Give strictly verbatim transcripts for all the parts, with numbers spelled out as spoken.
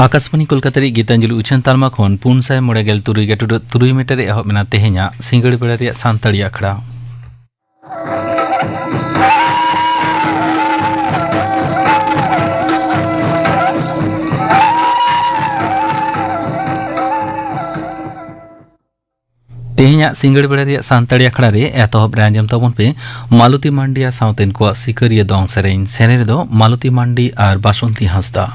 ᱟᱠᱟᱥᱵᱟᱱᱤ ᱠᱳᱞᱠᱟᱛᱟ ᱨᱮᱭᱟᱜ ᱜᱤᱛᱟᱧᱡᱚᱞᱤ ᱩᱪᱷᱟᱹᱱ ᱛᱟᱞᱢᱟ ᱠᱷᱚᱱ ᱯᱩᱱ ᱥᱟᱭ ᱢᱚᱬᱮ ᱜᱮᱞ ᱛᱩᱨᱩᱭ ᱜᱮᱴᱩᱰᱟᱹᱜ ᱛᱩᱨᱩᱭ ᱢᱤᱴᱟᱨ ᱨᱮ ᱮᱦᱚᱵ ᱮᱱᱟ ᱛᱮᱦᱮᱧᱟᱜ ᱥᱤᱸᱜᱟᱹᱲ ᱵᱮᱲᱟ ᱨᱮᱭᱟᱜ ᱥᱟᱱᱛᱟᱲᱤ ᱟᱠᱷᱲᱟ᱾ ᱛᱮᱦᱮᱧᱟᱜ ᱥᱤᱸᱜᱟᱹᱲ ᱵᱮᱲᱟ ᱨᱮᱭᱟᱜ ᱥᱟᱱᱛᱟᱲᱤ ᱟᱠᱷᱲᱟ ᱨᱮ ᱮᱛᱚᱦᱚᱵ ᱨᱮ ᱟᱸᱡᱚᱢ ᱛᱟᱵᱚᱱ ᱯᱮ ᱢᱟᱞᱚᱛᱤ ᱢᱟᱱᱰᱤ ᱟᱨ ᱥᱟᱶᱛᱮᱱ ᱠᱚᱣᱟᱜ ᱥᱤᱠᱟᱹᱨᱤᱭᱟᱹ ᱫᱚᱝ ᱥᱮᱨᱮᱧ᱾ ᱥᱮᱨᱮᱧ ᱨᱮᱫᱚ ᱢᱟᱞᱚᱛᱤ ᱢᱟᱱᱰᱤ ᱟᱨ ᱵᱟᱥᱚᱱᱛᱤ ᱦᱟᱸᱥᱫᱟ᱾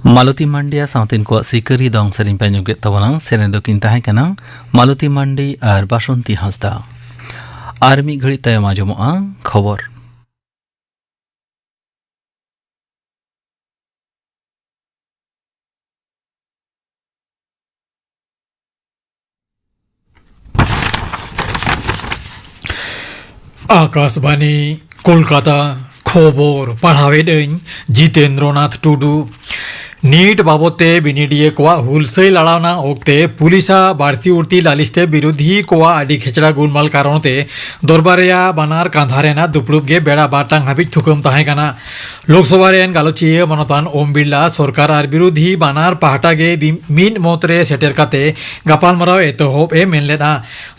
ᱢᱟᱞᱚᱛᱤ ᱢᱟᱱᱰᱤᱭᱟ ᱥᱟᱶᱛᱮᱱ ᱠᱚᱣᱟᱜ ᱥᱤᱠᱟᱹᱨᱤ ᱫᱚᱝ ᱥᱮᱨᱮᱧ ᱯᱮ ᱟᱸᱡᱚᱢ ᱠᱮᱫ ᱛᱟᱵᱚᱱᱟ᱾ ᱥᱮᱨᱮᱧ ᱫᱚᱠᱤᱱ ᱛᱟᱦᱮᱸ ᱠᱟᱱᱟ ᱢᱟᱞᱚᱛᱤ ᱢᱟᱱᱰᱤ ᱟᱨ ᱵᱟᱥᱚᱱᱛᱤ ᱦᱟᱸᱥᱫᱟ᱾ ᱟᱨ ᱢᱤᱫ ᱜᱷᱟᱹᱲᱤᱡ ᱛᱟᱭᱚᱢ ᱟᱸᱡᱚᱢᱚᱜᱼᱟ ᱠᱷᱚᱵᱚᱨ᱾ ᱟᱠᱟᱥᱵᱟᱱᱤ, ᱠᱳᱞᱠᱟᱛᱟ᱾ ᱠᱷᱚᱵᱚᱨ ᱯᱟᱲᱦᱟᱣᱮᱫ ᱟᱹᱧ ᱡᱤᱛᱮᱱᱫᱨᱚᱱᱟᱛᱷ ᱴᱩᱰᱩ᱾ ᱱᱤᱴ ᱵᱟᱵᱚᱫ ᱛᱮ ᱵᱤᱱᱤᱰᱤᱭᱟᱹ ᱠᱚᱣᱟᱜ ᱦᱩᱞᱥᱟᱹᱭ ᱞᱟᱲᱟᱣᱱᱟ ᱚᱠᱛᱮ ᱯᱩᱞᱤᱥᱟᱜ ᱵᱟᱹᱲᱛᱤ ᱩᱲᱛᱤ ᱞᱟᱹᱞᱤᱥ ᱛᱮ ᱵᱤᱨᱳᱫᱷᱤ ᱠᱚᱣᱟᱜ ᱟᱹᱰᱤ ᱠᱷᱮᱪᱲᱟ ᱜᱩᱞᱢᱟᱞ ᱠᱟᱨᱚᱱ ᱛᱮ ᱫᱚᱨᱵᱟᱨ ᱨᱮᱭᱟᱜ ᱵᱟᱱᱟᱨ ᱠᱟᱸᱫᱷᱟ ᱨᱮᱱᱟᱜ ᱫᱩᱯᱲᱩᱵ ᱜᱮ ᱵᱮᱲᱟ ᱵᱟᱨ ᱴᱟᱝ ᱦᱟᱹᱵᱤᱡ ᱛᱷᱩᱠᱟᱹᱢ ᱛᱟᱦᱮᱸ ᱠᱟᱱᱟ᱾ ᱞᱳᱠᱥᱚᱵᱷᱟ ᱨᱮᱱ ᱜᱟᱞᱚᱪᱤᱭᱟᱹ ᱢᱟᱱᱚᱛᱟᱱ ᱳᱢ ᱵᱤᱨᱞᱟ ᱥᱚᱨᱠᱟᱨ ᱟᱨ ᱵᱤᱨᱳᱫᱷᱤ ᱵᱟᱱᱟᱨ ᱯᱟᱦᱴᱟ ᱜᱮ ᱫᱤ-, ᱢᱤᱫ ᱢᱚᱛ ᱨᱮ ᱥᱮᱴᱮᱨ ᱠᱟᱛᱮ ᱜᱟᱯᱟᱞᱢᱟᱨᱟᱣ ᱮᱛᱚᱦᱚᱵ ᱮ ᱢᱮᱱ ᱞᱮᱫᱼᱟ᱾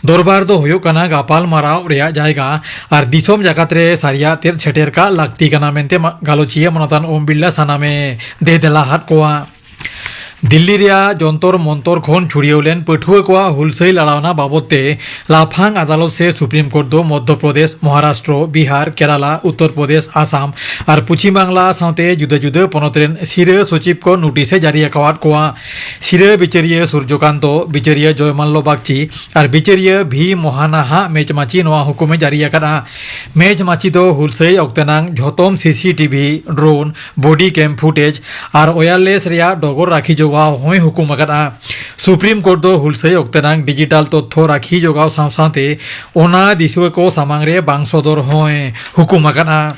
ᱫᱚᱨᱵᱟᱨ ᱫᱚ ᱦᱩᱭᱩᱜ ᱠᱟᱱᱟ ᱜᱟᱯᱟᱞᱢᱟᱨᱟᱣ ᱨᱮᱭᱟᱜ ᱡᱟᱭᱜᱟ ᱟᱨ ᱫᱤᱥᱚᱢ ᱡᱟᱠᱟᱛ ᱨᱮ ᱥᱟᱹᱨᱤᱭᱟᱜ ᱛᱮᱫ ᱥᱮᱴᱮᱨ ᱠᱟᱜ ᱞᱟᱹᱠᱛᱤ ᱠᱟᱱᱟ ᱢᱮᱱᱛᱮ ᱢᱟ-, ᱜᱟᱞᱚᱪᱤᱭᱟᱹ ᱢᱟᱱᱚᱛᱟᱱ ᱳᱢ ᱵᱤᱨᱞᱟ ᱥᱟᱱᱟᱢᱮ ᱫᱮᱫᱮᱞᱟ ᱦᱟᱫ ᱠᱚᱣᱟ᱾ ᱫᱤᱞᱞᱤ ᱨᱮᱭᱟᱜ ᱡᱚᱱᱛᱚᱨ ᱢᱚᱱᱛᱚᱨ ᱠᱷᱚᱱ ᱪᱷᱩᱲᱭᱟᱹᱣ ᱞᱮᱱ ᱯᱟᱹᱴᱷᱩᱣᱟᱹ ᱠᱚᱣᱟᱜ ᱦᱩᱞᱥᱟᱹᱭ ᱞᱟᱲᱟᱣᱱᱟ ᱵᱟᱵᱚᱛ ᱛᱮ ᱞᱟᱯᱷᱟᱝ ᱟᱫᱟᱞᱚᱛ ᱥᱮ ᱥᱩᱯᱨᱤᱢ ᱠᱳᱨᱴ ᱫᱚ ᱢᱚᱫᱽᱫᱷᱚ ᱯᱨᱚᱫᱮᱥ, ᱢᱚᱦᱟᱨᱟᱥᱴᱨᱚ, ᱵᱤᱦᱟᱨ, ᱠᱮᱨᱟᱞᱟ, ᱩᱛᱛᱚᱨ ᱯᱨᱚᱫᱮᱥ, ᱟᱥᱟᱢ ᱟᱨ ᱯᱚᱪᱷᱤᱢ ᱵᱟᱝᱞᱟ ᱥᱟᱶᱛᱮ ᱡᱩᱫᱟᱹ ᱡᱩᱫᱟᱹ ᱯᱚᱱᱚᱛ ᱨᱮᱱ ᱥᱤᱨᱟᱹ ᱥᱚᱪᱤᱵᱽ ᱠᱚ ᱱᱳᱴᱤᱥ ᱮ ᱡᱟᱹᱨᱤ ᱟᱠᱟᱣᱟᱫ ᱠᱚᱣᱟ᱾ ᱥᱤᱨᱟᱹ ᱵᱤᱪᱟᱹᱨᱤᱭᱟᱹ ᱥᱩᱨᱡᱚᱠᱟᱱᱛᱚ, ᱵᱤᱪᱟᱹᱨᱤᱭᱟᱹ ᱡᱚᱭᱢᱟᱞᱞᱚ ᱵᱟᱜᱪᱤ ᱟᱨ ᱵᱤᱪᱟᱹᱨᱤᱭᱟᱹ ᱵᱷᱤ ᱢᱳᱦᱟᱱᱟ ᱦᱟᱜ ᱢᱮᱪ ᱢᱟᱹᱪᱤ ᱱᱚᱣᱟ ᱦᱩᱠᱩᱢ ᱮ ᱡᱟᱹᱨᱤ ᱟᱠᱟᱫᱼᱟ᱾ ᱢᱮᱪ ᱢᱟᱹᱪᱤ ᱫᱚ ᱦᱩᱞᱥᱟᱹᱭ ᱚᱠᱛᱮ ᱱᱟᱝ ᱡᱷᱚᱛᱚᱢ ᱥᱤ ᱥᱤ ᱴᱤ ᱵᱷᱤ, ᱰᱨᱳᱱ, ᱵᱚᱰᱤ ᱠᱮᱢ ᱯᱷᱩᱴᱮᱡᱽ ᱟᱨ ᱳᱭᱟᱨᱞᱮᱥ ᱨᱮᱭᱟᱜ ᱰᱚᱜᱚᱨ ᱨᱟᱹᱠᱷᱤ ᱡᱚᱜᱟᱣ ᱦᱚᱸᱭ ᱦᱩᱠᱩᱢ ᱟᱠᱟᱫᱼᱟ᱾ ᱥᱩᱯᱨᱤᱢ ᱠᱳᱨᱴ ᱫᱚ ᱦᱩᱞᱥᱟᱹᱭ ᱚᱠᱛᱮ ᱱᱟᱝ ᱰᱤᱡᱤᱴᱟᱞ ᱛᱚᱛᱛᱷᱚ ᱨᱟᱹᱠᱷᱤ ᱡᱚᱜᱟᱣ ᱥᱟᱶ ᱥᱟᱶᱛᱮ ᱚᱱᱟ ᱫᱤᱥᱩᱣᱟᱹ ᱠᱚ ᱥᱟᱢᱟᱝ ᱨᱮ ᱵᱟᱝ ᱥᱚᱫᱚᱨ ᱦᱚᱸᱭ ᱦᱩᱠᱩᱢ ᱟᱠᱟᱫᱼᱟ᱾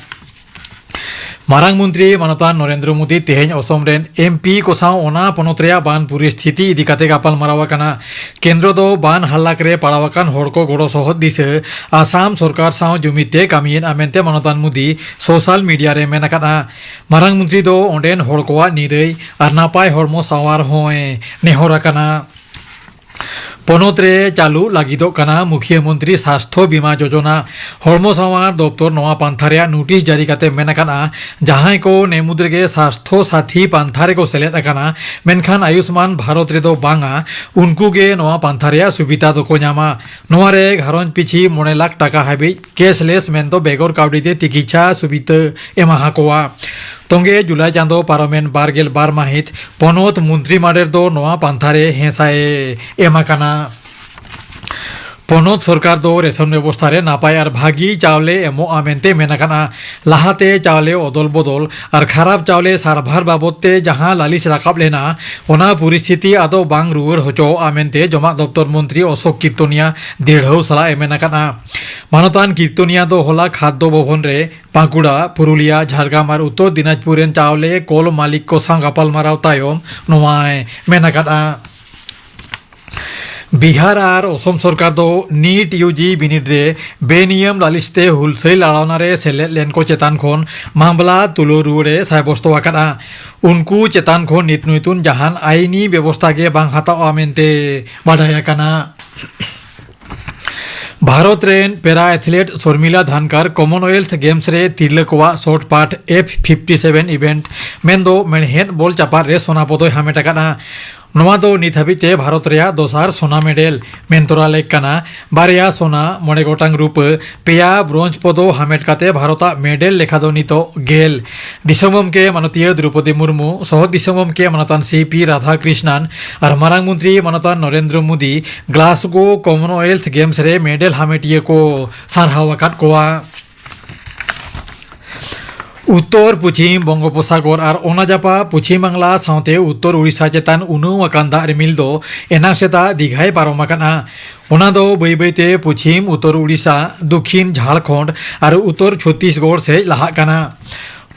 ᱢᱟᱨᱟᱝ ᱢᱚᱱᱛᱨᱤ ᱢᱟᱱᱚᱛᱟᱱ ᱱᱚᱨᱮᱱᱫᱨᱚ ᱢᱳᱫᱤ ᱛᱮᱦᱮᱧ ᱚᱥᱚᱢ ᱨᱮᱱ ᱮᱢ ᱯᱤ ᱠᱚ ᱥᱟᱶ ᱚᱱᱟ ᱯᱚᱱᱚᱛ ᱨᱮᱭᱟᱜ ᱵᱟᱱ ᱯᱚᱨᱤᱥᱛᱷᱤᱛᱤ ᱤᱫᱤ ᱠᱟᱛᱮ ᱜᱟᱯᱟᱞᱢᱟᱨᱟᱣ ᱟᱠᱟᱱᱟ᱾ ᱠᱮᱱᱫᱨᱚ ᱫᱚ ᱵᱟᱱ ᱦᱟᱞᱟᱠ ᱨᱮ ᱯᱟᱲᱟᱣ ᱟᱠᱟᱱ ᱦᱚᱲ ᱠᱚ ᱜᱚᱲᱚ ᱥᱚᱦᱚᱫ ᱫᱤᱥᱟᱹ ᱟᱥᱟᱢ ᱥᱚᱨᱠᱟᱨ ᱥᱟᱶ ᱡᱩᱢᱤᱫ ᱛᱮ ᱠᱟᱹᱢᱤᱭᱮᱫᱼᱟ ᱢᱮᱱᱛᱮ ᱢᱟᱱᱚᱛᱟᱱ ᱢᱳᱫᱤ ᱥᱳᱥᱟᱞ ᱢᱤᱰᱤᱭᱟ ᱨᱮ ᱢᱮᱱ ᱟᱠᱟᱫᱼᱟ᱾ ᱢᱟᱨᱟᱝ ᱢᱚᱱᱛᱨᱤ ᱫᱚ ᱚᱸᱰᱮᱱ ᱦᱚᱲ ᱠᱚᱣᱟᱜ ᱱᱤᱨᱟᱹᱭ ᱟᱨ ᱱᱟᱯᱟᱭ ᱦᱚᱲᱢᱚ ᱥᱟᱶᱟᱨ ᱦᱚᱸᱭ ᱱᱮᱦᱚᱨ ᱟᱠᱟᱱᱟ᱾ ᱯᱚᱱᱚᱛ ᱨᱮ ᱪᱟᱹᱞᱩ ᱞᱟᱹᱜᱤᱫᱚᱜ ᱠᱟᱱᱟ ᱢᱩᱠᱷᱤᱭᱟᱹ ᱢᱚᱱᱛᱨᱤ ᱥᱟᱥᱛᱷᱚ ᱵᱤᱢᱟ ᱡᱳᱡᱚᱱᱟ᱾ ᱦᱚᱲᱢᱚ ᱥᱟᱶᱟᱨ ᱫᱚᱯᱛᱚᱨ ᱱᱚᱣᱟ ᱯᱟᱱᱛᱷᱟ ᱨᱮᱭᱟᱜ ᱱᱳᱴᱤᱥ ᱡᱟᱹᱨᱤ ᱠᱟᱛᱮ ᱢᱮᱱ ᱟᱠᱟᱱᱟ, ᱡᱟᱦᱟᱸᱭ ᱠᱚ ᱱᱮ ᱢᱩᱫᱽ ᱨᱮᱜᱮ ᱥᱟᱥᱛᱷᱚ ᱥᱟᱛᱷᱤ ᱯᱟᱱᱛᱷᱟ ᱨᱮᱠᱚ ᱥᱮᱞᱮᱫ ᱟᱠᱟᱱᱟ, ᱢᱮᱱᱠᱷᱟᱱ ᱟᱭᱩᱥᱢᱟᱱ ᱵᱷᱟᱨᱚᱛ ᱨᱮᱫᱚ ᱵᱟᱝᱟ, ᱩᱱᱠᱩ ᱜᱮ ᱱᱚᱣᱟ ᱯᱟᱱᱛᱷᱟ ᱨᱮᱭᱟᱜ ᱥᱩᱵᱤᱫᱷᱟ ᱫᱚᱠᱚ ᱧᱟᱢᱟ᱾ ᱱᱚᱣᱟ ᱨᱮ ᱜᱷᱟᱨᱚᱸᱡᱽ ᱯᱤᱪᱷᱤ ᱢᱚᱬᱮ ᱞᱟᱠᱷ ᱴᱟᱠᱟ ᱦᱟᱹᱵᱤᱡ ᱠᱮᱥᱞᱮᱥ ᱢᱮᱱᱫᱚ ᱵᱮᱜᱚᱨ ᱠᱟᱹᱣᱰᱤ ᱛᱮ ᱛᱤᱠᱤᱪᱷᱟ ᱥᱩᱵᱤᱫᱷᱟ ᱮᱢᱟ ᱦᱟᱠᱚᱣᱟ᱾ ᱛᱚᱸᱜᱮ ᱡᱩᱞᱟᱭ ᱪᱟᱸᱫᱚ ᱯᱟᱨᱚᱢᱮᱱ ᱵᱟᱨ ᱜᱮᱞ ᱵᱟᱨ ᱢᱟᱹᱦᱤᱛ ᱯᱚᱱᱚᱛ ᱢᱚᱱᱛᱨᱤ ᱢᱟᱰᱮᱨ ᱫᱚ ᱱᱚᱣᱟ ᱯᱟᱱᱛᱷᱟ ᱨᱮ ᱦᱮᱸᱥᱟᱭ ᱮᱢ ᱟᱠᱟᱱᱟ᱾ ᱯᱚᱱᱚᱛ ᱥᱚᱨᱠᱟᱨ ᱫᱚ ᱨᱮᱥᱚᱱ ᱵᱮᱵᱚᱥᱛᱷᱟ ᱨᱮ ᱱᱟᱯᱟᱭ ᱟᱨ ᱵᱷᱟᱹᱜᱤ ᱪᱟᱣᱞᱮ ᱮᱢᱚᱜᱼᱟ ᱢᱮᱱᱛᱮ ᱢᱮᱱ ᱟᱠᱟᱱᱟ᱾ ᱞᱟᱦᱟᱛᱮ ᱪᱟᱣᱞᱮ ᱚᱫᱚᱞ ᱵᱚᱫᱚᱞ ᱟᱨ ᱠᱷᱟᱨᱟᱯ ᱪᱟᱣᱞᱮ ᱥᱟᱨᱵᱷᱟᱨ ᱵᱟᱵᱚᱫ ᱛᱮ ᱡᱟᱦᱟᱸ ᱞᱟᱹᱞᱤᱥ ᱨᱟᱠᱟᱵ ᱞᱮᱱᱟ, ᱚᱱᱟ ᱯᱚᱨᱤᱥᱛᱷᱤᱛᱤ ᱟᱫᱚ ᱵᱟᱝ ᱨᱩᱣᱟᱹᱲ ᱦᱚᱪᱚᱣᱟᱜᱼᱟ ᱢᱮᱱᱛᱮ ᱡᱚᱢᱟᱜ ᱫᱚᱯᱛᱚᱨ ᱢᱚᱱᱛᱨᱤ ᱚᱥᱳᱠ ᱠᱤᱨᱛᱚᱱᱤᱭᱟ ᱫᱤᱲᱦᱟᱹᱣ ᱥᱟᱞᱟᱜ ᱮ ᱢᱮᱱ ᱟᱠᱟᱫᱼᱟ᱾ ᱢᱟᱱᱚᱛᱟᱱ ᱠᱤᱨᱛᱚᱱᱤᱭᱟ ᱫᱚ ᱦᱚᱞᱟ ᱠᱷᱟᱫᱽᱫᱚ ᱵᱷᱚᱵᱚᱱ ᱨᱮ ᱵᱟᱸᱠᱩᱲᱟ, ᱯᱩᱨᱩᱞᱤᱭᱟ, ᱡᱷᱟᱲᱜᱨᱟᱢ ᱟᱨ ᱩᱛᱛᱚᱨ ᱫᱤᱱᱟᱡᱽᱯᱩᱨ ᱨᱮᱱ ᱪᱟᱣᱞᱮ ᱠᱚᱞ ᱢᱟᱹᱞᱤᱠ ᱠᱚ ᱥᱟᱶ ᱜᱟᱯᱟᱞᱢᱟᱨᱟᱣ ᱛᱟᱭᱚᱢ ᱱᱚᱣᱟᱭ ᱢᱮᱱ ᱟᱠᱟᱫᱼᱟ᱾ ᱵᱤᱦᱟᱨ ᱟᱨ ᱚᱥᱚᱢ ᱥᱚᱨᱠᱟᱨ ᱫᱚ ᱱᱤᱴ ᱤᱭᱩ ᱡᱤ ᱵᱤᱱᱤᱰ ᱨᱮ ᱵᱮᱱᱤᱭᱚᱢ ᱞᱟᱹᱞᱤᱥ ᱛᱮ ᱦᱩᱞᱥᱟᱹᱭ ᱞᱟᱲᱟᱣᱱᱟ ᱨᱮ ᱥᱮᱞᱮᱫ ᱞᱮᱱ ᱠᱚ ᱪᱮᱛᱟᱱ ᱠᱷᱚᱱ ᱢᱟᱢᱞᱟ ᱛᱩᱞᱟᱹᱣ ᱨᱩᱣᱟᱹᱲᱮ ᱥᱟᱭᱵᱚᱥᱛᱚ ᱟᱠᱟᱫᱼᱟ᱾ ᱩᱱᱠᱩ ᱪᱮᱛᱟᱱ ᱠᱷᱚᱱ ᱱᱤᱛ ᱱᱩᱭᱛᱩᱱ ᱡᱟᱦᱟᱱ ᱟᱭᱤᱱᱤ ᱵᱮᱵᱚᱥᱛᱷᱟ ᱜᱮ ᱵᱟᱝ ᱦᱟᱛᱟᱣᱜᱼᱟ ᱢᱮᱱᱛᱮ ᱵᱟᱰᱟᱭ ᱟᱠᱟᱱᱟ᱾ ᱵᱷᱟᱨᱚᱛ ᱨᱮᱱ ᱯᱮᱨᱟ ᱮᱛᱷᱞᱮᱴ ᱥᱚᱨᱢᱤᱞᱟ ᱫᱷᱟᱱᱠᱟᱨ ᱠᱚᱢᱚᱱᱣᱮᱞᱛᱷ ᱜᱮᱢᱥ ᱨᱮ ᱛᱤᱨᱞᱟᱹ ᱠᱚᱣᱟᱜ ᱥᱚᱴ ᱯᱟᱴ ᱮᱯᱷ ᱯᱷᱤᱯᱴᱤ ᱥᱮᱵᱷᱮᱱ ᱤᱵᱷᱮᱱᱴ ᱢᱮᱱᱫᱚ ᱢᱮᱬᱦᱮᱫ ᱵᱚᱞ ᱪᱟᱯᱟᱫ ᱨᱮ ᱥᱚᱱᱟ ᱯᱚᱫᱚᱭ ᱦᱟᱢᱮᱴ ᱟᱠᱟᱫᱼᱟ᱾ ᱱᱚᱣᱟ ᱫᱚ ᱱᱤᱛ ᱦᱟᱹᱵᱤᱡ ᱛᱮ ᱵᱷᱟᱨᱚᱛ ᱨᱮᱭᱟᱜ ᱫᱚᱥᱟᱨ ᱥᱚᱱᱟ ᱢᱮᱰᱮᱞ᱾ ᱢᱮᱱᱛᱚᱨᱟ ᱞᱮᱠ ᱠᱟᱱᱟ ᱵᱟᱨᱭᱟ ᱥᱚᱱᱟ, ᱢᱚᱬᱮ ᱜᱚᱴᱟᱝ ᱨᱩᱯᱟᱹ, ᱯᱮᱭᱟ ᱵᱨᱳᱧᱡᱽ ᱯᱚᱫᱚ ᱦᱟᱢᱮᱴ ᱠᱟᱛᱮ ᱵᱷᱟᱨᱚᱛᱟᱜ ᱢᱮᱰᱮᱞ ᱞᱮᱠᱷᱟ ᱫᱚ ᱱᱤᱛᱚᱜ ᱜᱮᱞ᱾ ᱫᱤᱥᱚᱢ ᱜᱚᱢᱠᱮ ᱢᱟᱱᱚᱛᱤᱭᱟᱹ ᱫᱨᱚᱯᱚᱫᱤ ᱢᱩᱨᱢᱩ, ᱥᱚᱦᱚᱫ ᱫᱤᱥᱚᱢ ᱜᱚᱢᱠᱮ ᱢᱟᱱᱚᱛᱟᱱ ᱥᱤ ᱯᱤ ᱨᱟᱫᱷᱟ ᱠᱨᱤᱥᱱᱟᱱ ᱟᱨ ᱢᱟᱨᱟᱝ ᱢᱚᱱᱛᱨᱤ ᱢᱟᱱᱚᱛᱟᱱ ᱱᱚᱨᱮᱱᱫᱨᱚ ᱢᱳᱫᱤ ᱜᱞᱟᱥᱜᱳ ᱠᱚᱢᱚᱱᱣᱮᱞᱛᱷ ᱜᱮᱢᱥ ᱨᱮ ᱢᱮᱰᱮᱞ ᱦᱟᱢᱮᱴᱤᱭᱟᱹ ᱠᱚ ᱥᱟᱨᱦᱟᱣ ᱟᱠᱟᱫ ᱠᱚᱣᱟ᱾ ᱩᱛᱛᱚᱨ ᱯᱚᱪᱷᱤᱢ ᱵᱚᱝᱜᱳᱯᱚᱥᱟᱜᱚᱨ ᱟᱨ ᱚᱱᱟ ᱡᱟᱯᱟ ᱯᱚᱪᱷᱤᱢ ᱵᱟᱝᱞᱟ ᱥᱟᱶᱛᱮ ᱩᱛᱛᱚᱨ ᱩᱲᱤᱥᱥᱟ ᱪᱮᱛᱟᱱ ᱩᱱᱟᱹᱣ ᱟᱠᱟᱱ ᱫᱟᱜ ᱨᱤᱢᱤᱞ ᱫᱚ ᱮᱱᱟᱝ ᱥᱮᱛᱟᱜ ᱫᱤᱜᱷᱟᱭ ᱯᱟᱨᱚᱢ ᱟᱠᱟᱱᱟ᱾ ᱚᱱᱟ ᱫᱚ ᱵᱟᱹᱭ ᱵᱟᱹᱭᱛᱮ ᱯᱚᱪᱷᱤᱢ ᱩᱛᱛᱚᱨ ᱩᱲᱤᱥᱥᱟ, ᱫᱚᱠᱷᱤᱱ ᱡᱷᱟᱲᱠᱷᱚᱸᱰ ᱟᱨ ᱩᱛᱛᱚᱨ ᱪᱷᱚᱛᱛᱤᱥᱜᱚᱲ ᱥᱮᱫ ᱞᱟᱦᱟᱜ ᱠᱟᱱᱟ᱾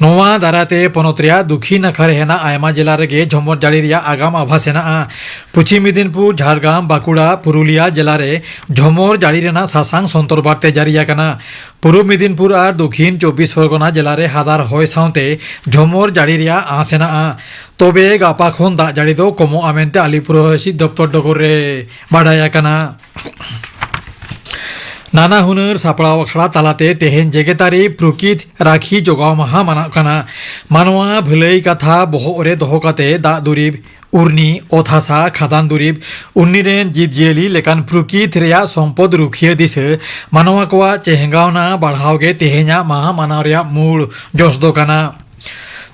ᱱᱚᱣᱟ ᱫᱟᱨᱟᱭᱛᱮ ᱯᱚᱱᱚᱛ ᱨᱮᱭᱟᱜ ᱫᱚᱠᱷᱤᱱ ᱱᱟᱠᱷᱟ ᱨᱮ ᱦᱮᱱᱟᱜ ᱟᱭᱢᱟ ᱡᱮᱞᱟ ᱨᱮᱜᱮ ᱡᱷᱚᱢᱚᱨ ᱡᱟᱹᱲᱤ ᱨᱮᱭᱟᱜ ᱟᱜᱟᱢ ᱟᱵᱷᱟᱥ ᱦᱮᱱᱟᱜᱼᱟ᱾ ᱯᱚᱪᱷᱤᱢ ᱢᱮᱫᱤᱱᱯᱩᱨ, ᱡᱷᱟᱲᱜᱨᱟᱢ, ᱵᱟᱸᱠᱩᱲᱟ, ᱯᱩᱨᱩᱞᱤᱭᱟ ᱡᱮᱞᱟ ᱨᱮ ᱡᱷᱚᱢᱚᱨ ᱡᱟᱹᱲᱤ ᱨᱮᱱᱟᱜ ᱥᱟᱥᱟᱝ ᱥᱚᱱᱛᱚᱨ ᱵᱟᱨᱛᱮ ᱡᱟᱹᱨᱤ ᱟᱠᱟᱱᱟ᱾ ᱯᱩᱨᱩᱵ ᱢᱮᱫᱤᱱᱯᱩᱨ ᱟᱨ ᱫᱚᱠᱷᱤᱱ ᱪᱚᱵᱵᱤᱥ ᱯᱚᱨᱜᱚᱱᱟ ᱡᱮᱞᱟ ᱨᱮ ᱦᱟᱫᱟᱨ ᱦᱚᱭ ᱥᱟᱶᱛᱮ ᱡᱷᱚᱢᱚᱨ ᱡᱟᱹᱲᱤ ᱨᱮᱭᱟᱜ ᱟᱸᱥ ᱦᱮᱱᱟᱜᱼᱟ᱾ ᱛᱚᱵᱮ ᱜᱟᱯᱟ ᱠᱷᱚᱱ ᱫᱟᱜ ᱡᱟᱹᱲᱤ ᱫᱚ ᱠᱚᱢᱚᱜᱼᱟ ᱢᱮᱱᱛᱮ ᱟᱞᱤᱯᱩᱨ ᱦᱚᱭ ᱦᱤᱸᱥᱤᱫ ᱫᱚᱯᱛᱚᱨ ᱰᱚᱜᱚᱨ ᱨᱮ ᱵᱟᱰᱟᱭ ᱟᱠᱟᱱᱟ᱾ ᱱᱟᱱᱟ ᱦᱩᱱᱟᱹᱨ ᱥᱟᱯᱲᱟᱣ ᱟᱠᱷᱲᱟ ᱛᱟᱞᱟᱛᱮ ᱛᱮᱦᱮᱧ ᱡᱮᱜᱮᱛᱟᱹᱨᱤ ᱯᱨᱚᱠᱤᱛ ᱨᱟᱠᱷᱤ ᱡᱚᱜᱟᱣ ᱢᱟᱦᱟ ᱢᱟᱱᱟᱜ ᱠᱟᱱᱟ᱾ ᱢᱟᱱᱣᱟ ᱵᱷᱟᱹᱞᱟᱹᱭ ᱠᱟᱛᱷᱟ ᱵᱚᱦᱚᱜ ᱨᱮ ᱫᱚᱦᱚ ᱠᱟᱛᱮ ᱫᱟᱜ ᱫᱩᱨᱤᱵᱽ, ᱩᱨᱱᱤ, ᱚᱛ ᱦᱟᱥᱟ, ᱠᱷᱟᱫᱟᱱ ᱫᱩᱨᱤᱵᱽ, ᱩᱨᱱᱤ ᱨᱮᱱ ᱡᱤᱵᱽ ᱡᱤᱭᱟᱹᱞᱤ ᱞᱮᱠᱟᱱ ᱯᱨᱚᱠᱤᱛ ᱨᱮᱭᱟᱜ ᱥᱚᱢᱯᱚᱫ ᱨᱩᱠᱷᱤᱭᱟᱹ ᱫᱤᱥᱟᱹ ᱢᱟᱱᱣᱟ ᱠᱚᱣᱟᱜ ᱪᱮᱦᱜᱟᱣᱱᱟ ᱵᱟᱲᱦᱟᱣ ᱜᱮ ᱛᱮᱦᱮᱧᱟᱜ ᱢᱟᱦᱟ ᱢᱟᱱᱟᱣ ᱨᱮᱭᱟᱜ ᱢᱩᱲ ᱡᱚᱥ ᱫᱚ ᱠᱟᱱᱟ᱾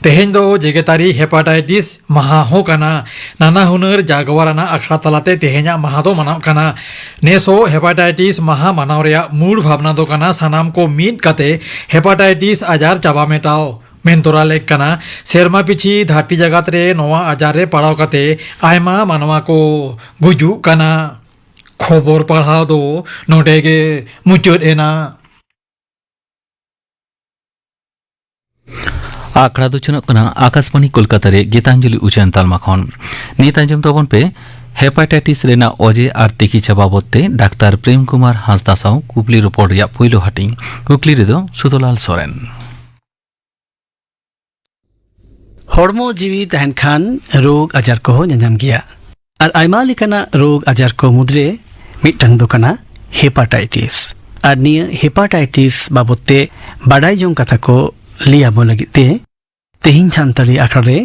ᱛᱮᱦᱮᱧ ᱫᱚ ᱡᱮᱜᱮᱛᱟᱹᱨᱤ ᱦᱮᱯᱟᱴᱟᱭᱴᱤᱥ ᱢᱟᱦᱟ ᱦᱚᱸ ᱠᱟᱱᱟ᱾ ᱱᱟᱱᱟ ᱦᱩᱱᱟᱹᱨ ᱡᱟᱜᱣᱟᱨ ᱟᱱᱟᱜ ᱟᱠᱷᱲᱟ ᱛᱟᱞᱟᱛᱮ ᱛᱮᱦᱮᱧᱟᱜ ᱢᱟᱦᱟ ᱫᱚ ᱢᱟᱱᱟᱣ ᱠᱟᱱᱟ᱾ ᱱᱮᱥ ᱦᱚᱸ ᱦᱮᱯᱟᱴᱟᱭᱴᱤᱥ ᱢᱟᱦᱟ ᱢᱟᱱᱟᱣ ᱨᱮᱭᱟᱜ ᱢᱩᱲ ᱵᱷᱟᱵᱽᱱᱟ ᱫᱚ ᱠᱟᱱᱟ ᱥᱟᱱᱟᱢ ᱠᱚ ᱢᱤᱫ ᱠᱟᱛᱮ ᱦᱮᱯᱟᱴᱟᱭᱴᱤᱥ ᱟᱡᱟᱨ ᱪᱟᱵᱟ ᱢᱮᱴᱟᱣ᱾ ᱢᱮᱱᱛᱚᱨᱟ ᱞᱮᱠ ᱠᱟᱱᱟ, ᱥᱮᱨᱢᱟ ᱯᱤᱪᱷᱤ ᱫᱷᱟᱹᱨᱛᱤ ᱡᱟᱜᱟᱛ ᱨᱮ ᱱᱚᱣᱟ ᱟᱡᱟᱨ ᱨᱮ ᱯᱟᱲᱟᱣ ᱠᱟᱛᱮ ᱟᱭᱢᱟ ᱢᱟᱱᱣᱟ ᱠᱚ ᱜᱩᱡᱩᱜ ᱠᱟᱱᱟ᱾ ᱠᱷᱚᱵᱚᱨ ᱯᱟᱲᱦᱟᱣ ᱫᱚ ᱱᱚᱰᱮ ᱜᱮ ᱢᱩᱪᱟᱹᱫ ᱮᱱᱟ᱾ ᱟᱠᱷᱲᱟ ᱫᱚ ᱪᱟᱞᱟᱜ ᱠᱟᱱᱟ ᱟᱠᱟᱥᱵᱟᱬᱤ ᱠᱳᱞᱠᱟᱛᱟ ᱨᱮ ᱜᱤᱛᱟᱧᱡᱚᱞᱤ ᱩᱪᱷᱟᱹᱱ ᱛᱟᱞᱢᱟ ᱠᱷᱚᱱ᱾ ᱱᱤᱛ ᱟᱸᱡᱚᱢ ᱛᱟᱵᱚᱱ ᱯᱮ ᱦᱮᱯᱟᱴᱟᱭᱴᱤᱥ ᱨᱮᱱᱟᱜ ᱚᱡᱮ ᱟᱨ ᱛᱤᱠᱤᱪᱷᱟ ᱵᱟᱵᱚᱛ ᱛᱮ ᱰᱟᱠᱛᱟᱨ ᱯᱨᱮᱢ ᱠᱩᱢᱟᱨ ᱦᱟᱸᱥᱫᱟ ᱥᱟᱶ ᱠᱩᱠᱞᱤ ᱨᱚᱯᱚᱲ ᱨᱮᱭᱟᱜ ᱯᱳᱭᱞᱳ ᱦᱟᱹᱴᱤᱧ᱾ ᱠᱩᱠᱞᱤ ᱨᱮᱫᱚ ᱥᱩᱫᱷᱩᱞᱟᱞ ᱥᱚᱨᱮᱱ᱾ ᱦᱚᱲᱢᱚ ᱡᱤᱣᱤ ᱛᱟᱦᱮᱱ ᱠᱷᱟᱱ ᱨᱳᱜᱽ ᱟᱡᱟᱨ ᱠᱚᱦᱚᱸ ᱧᱟᱧᱟᱢ ᱜᱮᱭᱟ᱾ ᱟᱨ ᱟᱭᱢᱟ ᱞᱮᱠᱟᱱᱟᱜ ᱨᱳᱜᱽ ᱟᱡᱟᱨ ᱠᱚ ᱢᱩᱫᱽᱨᱮ ᱢᱤᱫᱴᱟᱝ ᱫᱚ ᱠᱟᱱᱟ ᱦᱮᱯᱟᱴᱟᱭᱴᱤᱥ᱾ ᱟᱨ ᱱᱤᱭᱟᱹ ᱦᱮᱯᱟᱴᱟᱭᱴᱤᱥ ᱵᱟᱵᱚᱛ ᱛᱮ ᱵᱟᱰᱟᱭ ᱡᱚᱝ ᱠᱟᱛᱷᱟ ᱠᱚ ᱞᱟᱹᱭ ᱟᱵᱚ ᱞᱟᱹᱜᱤᱫ ᱛᱮ ᱛᱮᱦᱮᱧ ᱥᱟᱱᱛᱟᱲᱤ ᱟᱠᱷᱲᱟ ᱨᱮ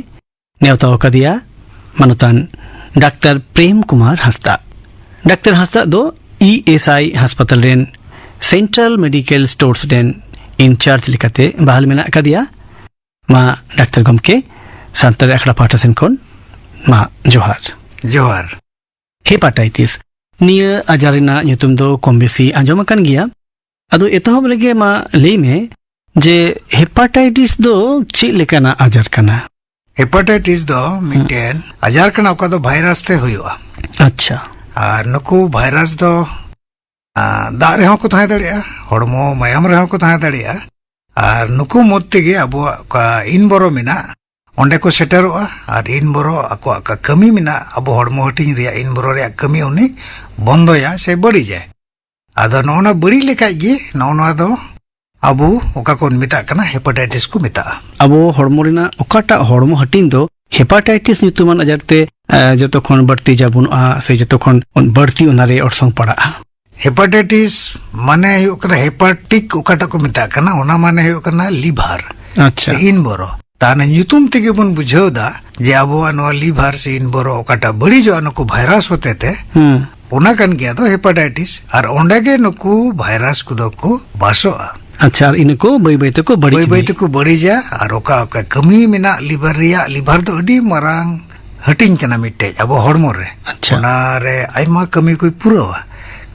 ᱱᱮᱣᱛᱟ ᱟᱠᱟᱫᱮᱭᱟ ᱢᱟᱱᱚᱛᱟᱱ ᱰᱟᱠᱛᱟᱨ ᱯᱨᱮᱢ ᱠᱩᱢᱟᱨ ᱦᱟᱸᱥᱫᱟ᱾ ᱰᱟᱠᱛᱟᱨ ᱦᱟᱸᱥᱫᱟ ᱫᱚ ᱤ ᱮᱥ ᱟᱭ ᱦᱟᱥᱯᱟᱛᱟᱞ ᱨᱮᱱ ᱥᱮᱱᱴᱨᱟᱞ ᱢᱮᱰᱤᱠᱮᱞ ᱥᱴᱳᱨᱥ ᱨᱮᱱ ᱤᱱᱪᱟᱨᱡᱽ ᱞᱮᱠᱟᱛᱮ ᱵᱟᱦᱟᱞ ᱢᱮᱱᱟᱜ ᱟᱠᱟᱫᱮᱭᱟ᱾ ᱢᱟ ᱰᱟᱠᱛᱟᱨ ᱜᱚᱢᱠᱮ, ᱥᱟᱱᱛᱟᱲᱤ ᱟᱠᱷᱲᱟ ᱯᱟᱦᱴᱟ ᱥᱮᱱ ᱠᱷᱚᱱ ᱢᱟ ᱡᱚᱦᱟᱨ᱾ ᱡᱚᱦᱟᱨ᱾ ᱦᱮᱯᱟᱴᱟᱭᱴᱤᱥ, ᱱᱤᱭᱟᱹ ᱟᱡᱟᱨ ᱨᱮᱱᱟᱜ ᱧᱩᱛᱩᱢ ᱫᱚ ᱠᱚᱢ ᱵᱮᱥᱤ ᱟᱸᱡᱚᱢ ᱟᱠᱟᱱ ᱜᱮᱭᱟ᱾ ᱟᱫᱚ ᱮᱛᱚᱦᱚᱵ ᱨᱮᱜᱮ ᱢᱟ ᱞᱟᱹᱭ ᱢᱮ ᱡᱮ ᱦᱮᱯᱟᱴᱟᱭᱴᱤᱥ ᱫᱚ ᱪᱮᱫ ᱞᱮᱠᱟᱱᱟᱜ ᱟᱡᱟᱨ ᱠᱟᱱᱟ? ᱦᱮᱯᱟᱴᱟᱭᱴᱤᱥ ᱫᱚ ᱢᱤᱫᱴᱮᱱ ᱟᱡᱟᱨ ᱠᱟᱱᱟ, ᱚᱠᱟ ᱫᱚ ᱵᱷᱟᱭᱨᱟᱥ ᱛᱮ ᱦᱩᱭᱩᱜᱼᱟ᱾ ᱟᱪᱪᱷᱟ᱾ ᱟᱨ ᱱᱩᱠᱩ ᱵᱷᱟᱭᱨᱟᱥ ᱫᱚ, ᱟ, ᱫᱟᱜ ᱨᱮᱦᱚᱸ ᱠᱚ ᱛᱟᱦᱮᱸ ᱫᱟᱲᱮᱭᱟᱜᱼᱟ, ᱦᱚᱲᱢᱚ ᱢᱟᱭᱟᱢ ᱨᱮᱦᱚᱸ ᱠᱚ ᱛᱟᱦᱮᱸ ᱫᱟᱲᱮᱭᱟᱜᱼᱟ᱾ ᱟᱨ ᱱᱩᱠᱩ ᱢᱚᱫᱽ ᱛᱮᱜᱮ ᱟᱵᱚᱣᱟᱜ ᱚᱠᱟ ᱤᱱ ᱵᱚᱨᱚ ᱢᱮᱱᱟᱜ, ᱚᱸᱰᱮ ᱠᱚ ᱥᱮᱴᱮᱨᱚᱜᱼᱟ᱾ ᱟᱨ ᱤᱱ ᱵᱚᱨᱚ ᱟᱠᱚᱣᱟᱜ ᱚᱠᱟ ᱠᱟᱹᱢᱤ ᱢᱮᱱᱟᱜ, ᱟᱵᱚ ᱦᱚᱲᱢᱚ ᱦᱟᱹᱴᱤᱧ ᱨᱮᱭᱟᱜ ᱤᱱ ᱵᱚᱨᱚ ᱨᱮᱭᱟᱜ ᱠᱟᱹᱢᱤ ᱩᱱᱤ ᱵᱚᱱᱫᱚᱭᱟ ᱥᱮ ᱵᱟᱹᱲᱤᱡᱟᱭ᱾ ᱟᱫᱚ ᱱᱚᱜᱼᱚ ᱱᱟ ᱵᱟᱹᱲᱤᱡ ᱞᱮᱠᱷᱟᱡ ᱜᱮ ᱱᱚᱜᱼᱚ ᱱᱚᱣᱟ ᱫᱚ ᱟᱵᱚ ᱚᱠᱟ ᱠᱚ ᱢᱮᱛᱟᱜ ᱠᱟᱱᱟ, ᱦᱮᱯᱟᱴᱟᱭᱴᱤᱥ ᱠᱚ ᱢᱮᱛᱟᱜᱼᱟ᱾ ᱟᱵᱚ ᱦᱚᱲᱢᱚ ᱨᱮᱱᱟᱜ ᱚᱠᱟᱴᱟᱜ ᱦᱚᱲᱢᱚ ᱦᱟᱹᱴᱤᱧ ᱫᱚ ᱦᱮᱯᱟᱴᱟᱭᱴᱤᱥ ᱧᱩᱛᱩᱢᱟᱱ ᱟᱡᱟᱨ ᱛᱮ, ᱮ, ᱡᱚᱛᱚ ᱠᱷᱚᱱ ᱵᱟᱹᱲᱛᱤ ᱡᱟᱵᱚᱱᱚᱜᱼᱟ ᱥᱮ ᱡᱚᱛᱚ ᱠᱷᱚᱱ ᱵᱟᱹᱲᱛᱤ ᱚᱱᱟᱨᱮ ᱚᱨᱥᱚᱝ ᱯᱟᱲᱟᱜᱼᱟ? ᱦᱮᱯᱟᱴᱟᱭᱴᱤᱥ ᱢᱟᱱᱮ ᱦᱩᱭᱩᱜ ᱠᱟᱱᱟ ᱦᱮᱯᱟᱴᱤᱠ, ᱚᱠᱟᱴᱟᱜ ᱠᱚ ᱢᱮᱛᱟᱜ ᱠᱟᱱᱟ, ᱚᱱᱟ ᱢᱟᱱᱮ ᱦᱩᱭᱩᱜ ᱠᱟᱱᱟ ᱞᱤᱵᱷᱟᱨ᱾ ᱟᱪᱪᱷᱟ᱾ ᱥᱮ ᱤᱱ ᱵᱚᱨᱚ᱾ ᱛᱟᱦᱞᱮ ᱧᱩᱛᱩᱢ ᱛᱮᱜᱮ ᱵᱚᱱ ᱵᱩᱡᱷᱟᱹᱣ ᱫᱟ ᱡᱮ ᱟᱵᱚᱣᱟᱜ ᱱᱚᱣᱟ ᱞᱤᱵᱷᱟᱨ ᱥᱮ ᱤᱱ ᱵᱚᱨᱚ ᱚᱠᱟᱴᱟᱜ ᱵᱟᱹᱲᱤᱡᱚᱜᱼᱟ ᱱᱩᱠᱩ ᱵᱷᱟᱭᱨᱟᱥ ᱦᱚᱛᱮ ᱛᱮ, ᱦᱩᱸ᱾ ᱚᱱᱟ ᱠᱟᱱ ᱜᱮᱭᱟ ᱫᱚ ᱦᱮᱯᱟᱴᱟᱭᱴᱤᱥ᱾ ᱟᱨ ᱚᱸᱰᱮ ᱜᱮ ᱱᱩᱠᱩ ᱵᱷᱟᱭᱨᱟᱥ ᱠᱚᱫᱚ ᱠᱚ ᱵᱟᱥᱚᱜᱼᱟ᱾ ᱟᱪᱪᱷᱟ, ᱟᱨ ᱤᱱᱟᱹ ᱠᱚ ᱵᱟᱹᱭ ᱵᱟᱹᱭ ᱛᱮᱠᱚ ᱵᱟᱹᱲᱤᱡ ᱵᱟᱹᱭ ᱵᱟᱹᱭ ᱤᱫᱤᱭᱟ᱾ ᱛᱮᱠᱚ ᱵᱟᱹᱲᱤᱡᱟ᱾ ᱟᱨ ᱚᱠᱟ ᱚᱠᱟ ᱠᱟᱹᱢᱤ ᱢᱮᱱᱟᱜ ᱞᱤᱵᱷᱟᱨ ᱨᱮᱭᱟᱜ, ᱞᱤᱵᱷᱟᱨ ᱫᱚ ᱟᱹᱰᱤ ᱢᱟᱨᱟᱝ ᱦᱟᱹᱴᱤᱧ ᱠᱟᱱᱟ ᱢᱤᱫᱴᱮᱡ ᱟᱵᱚ ᱦᱚᱲᱢᱚ ᱨᱮ᱾ ᱟᱪᱪᱷᱟ᱾ ᱚᱱᱟ ᱨᱮ ᱟᱭᱢᱟ ᱠᱟᱹᱢᱤ ᱠᱚᱭ ᱯᱩᱨᱟᱹᱣᱟ᱾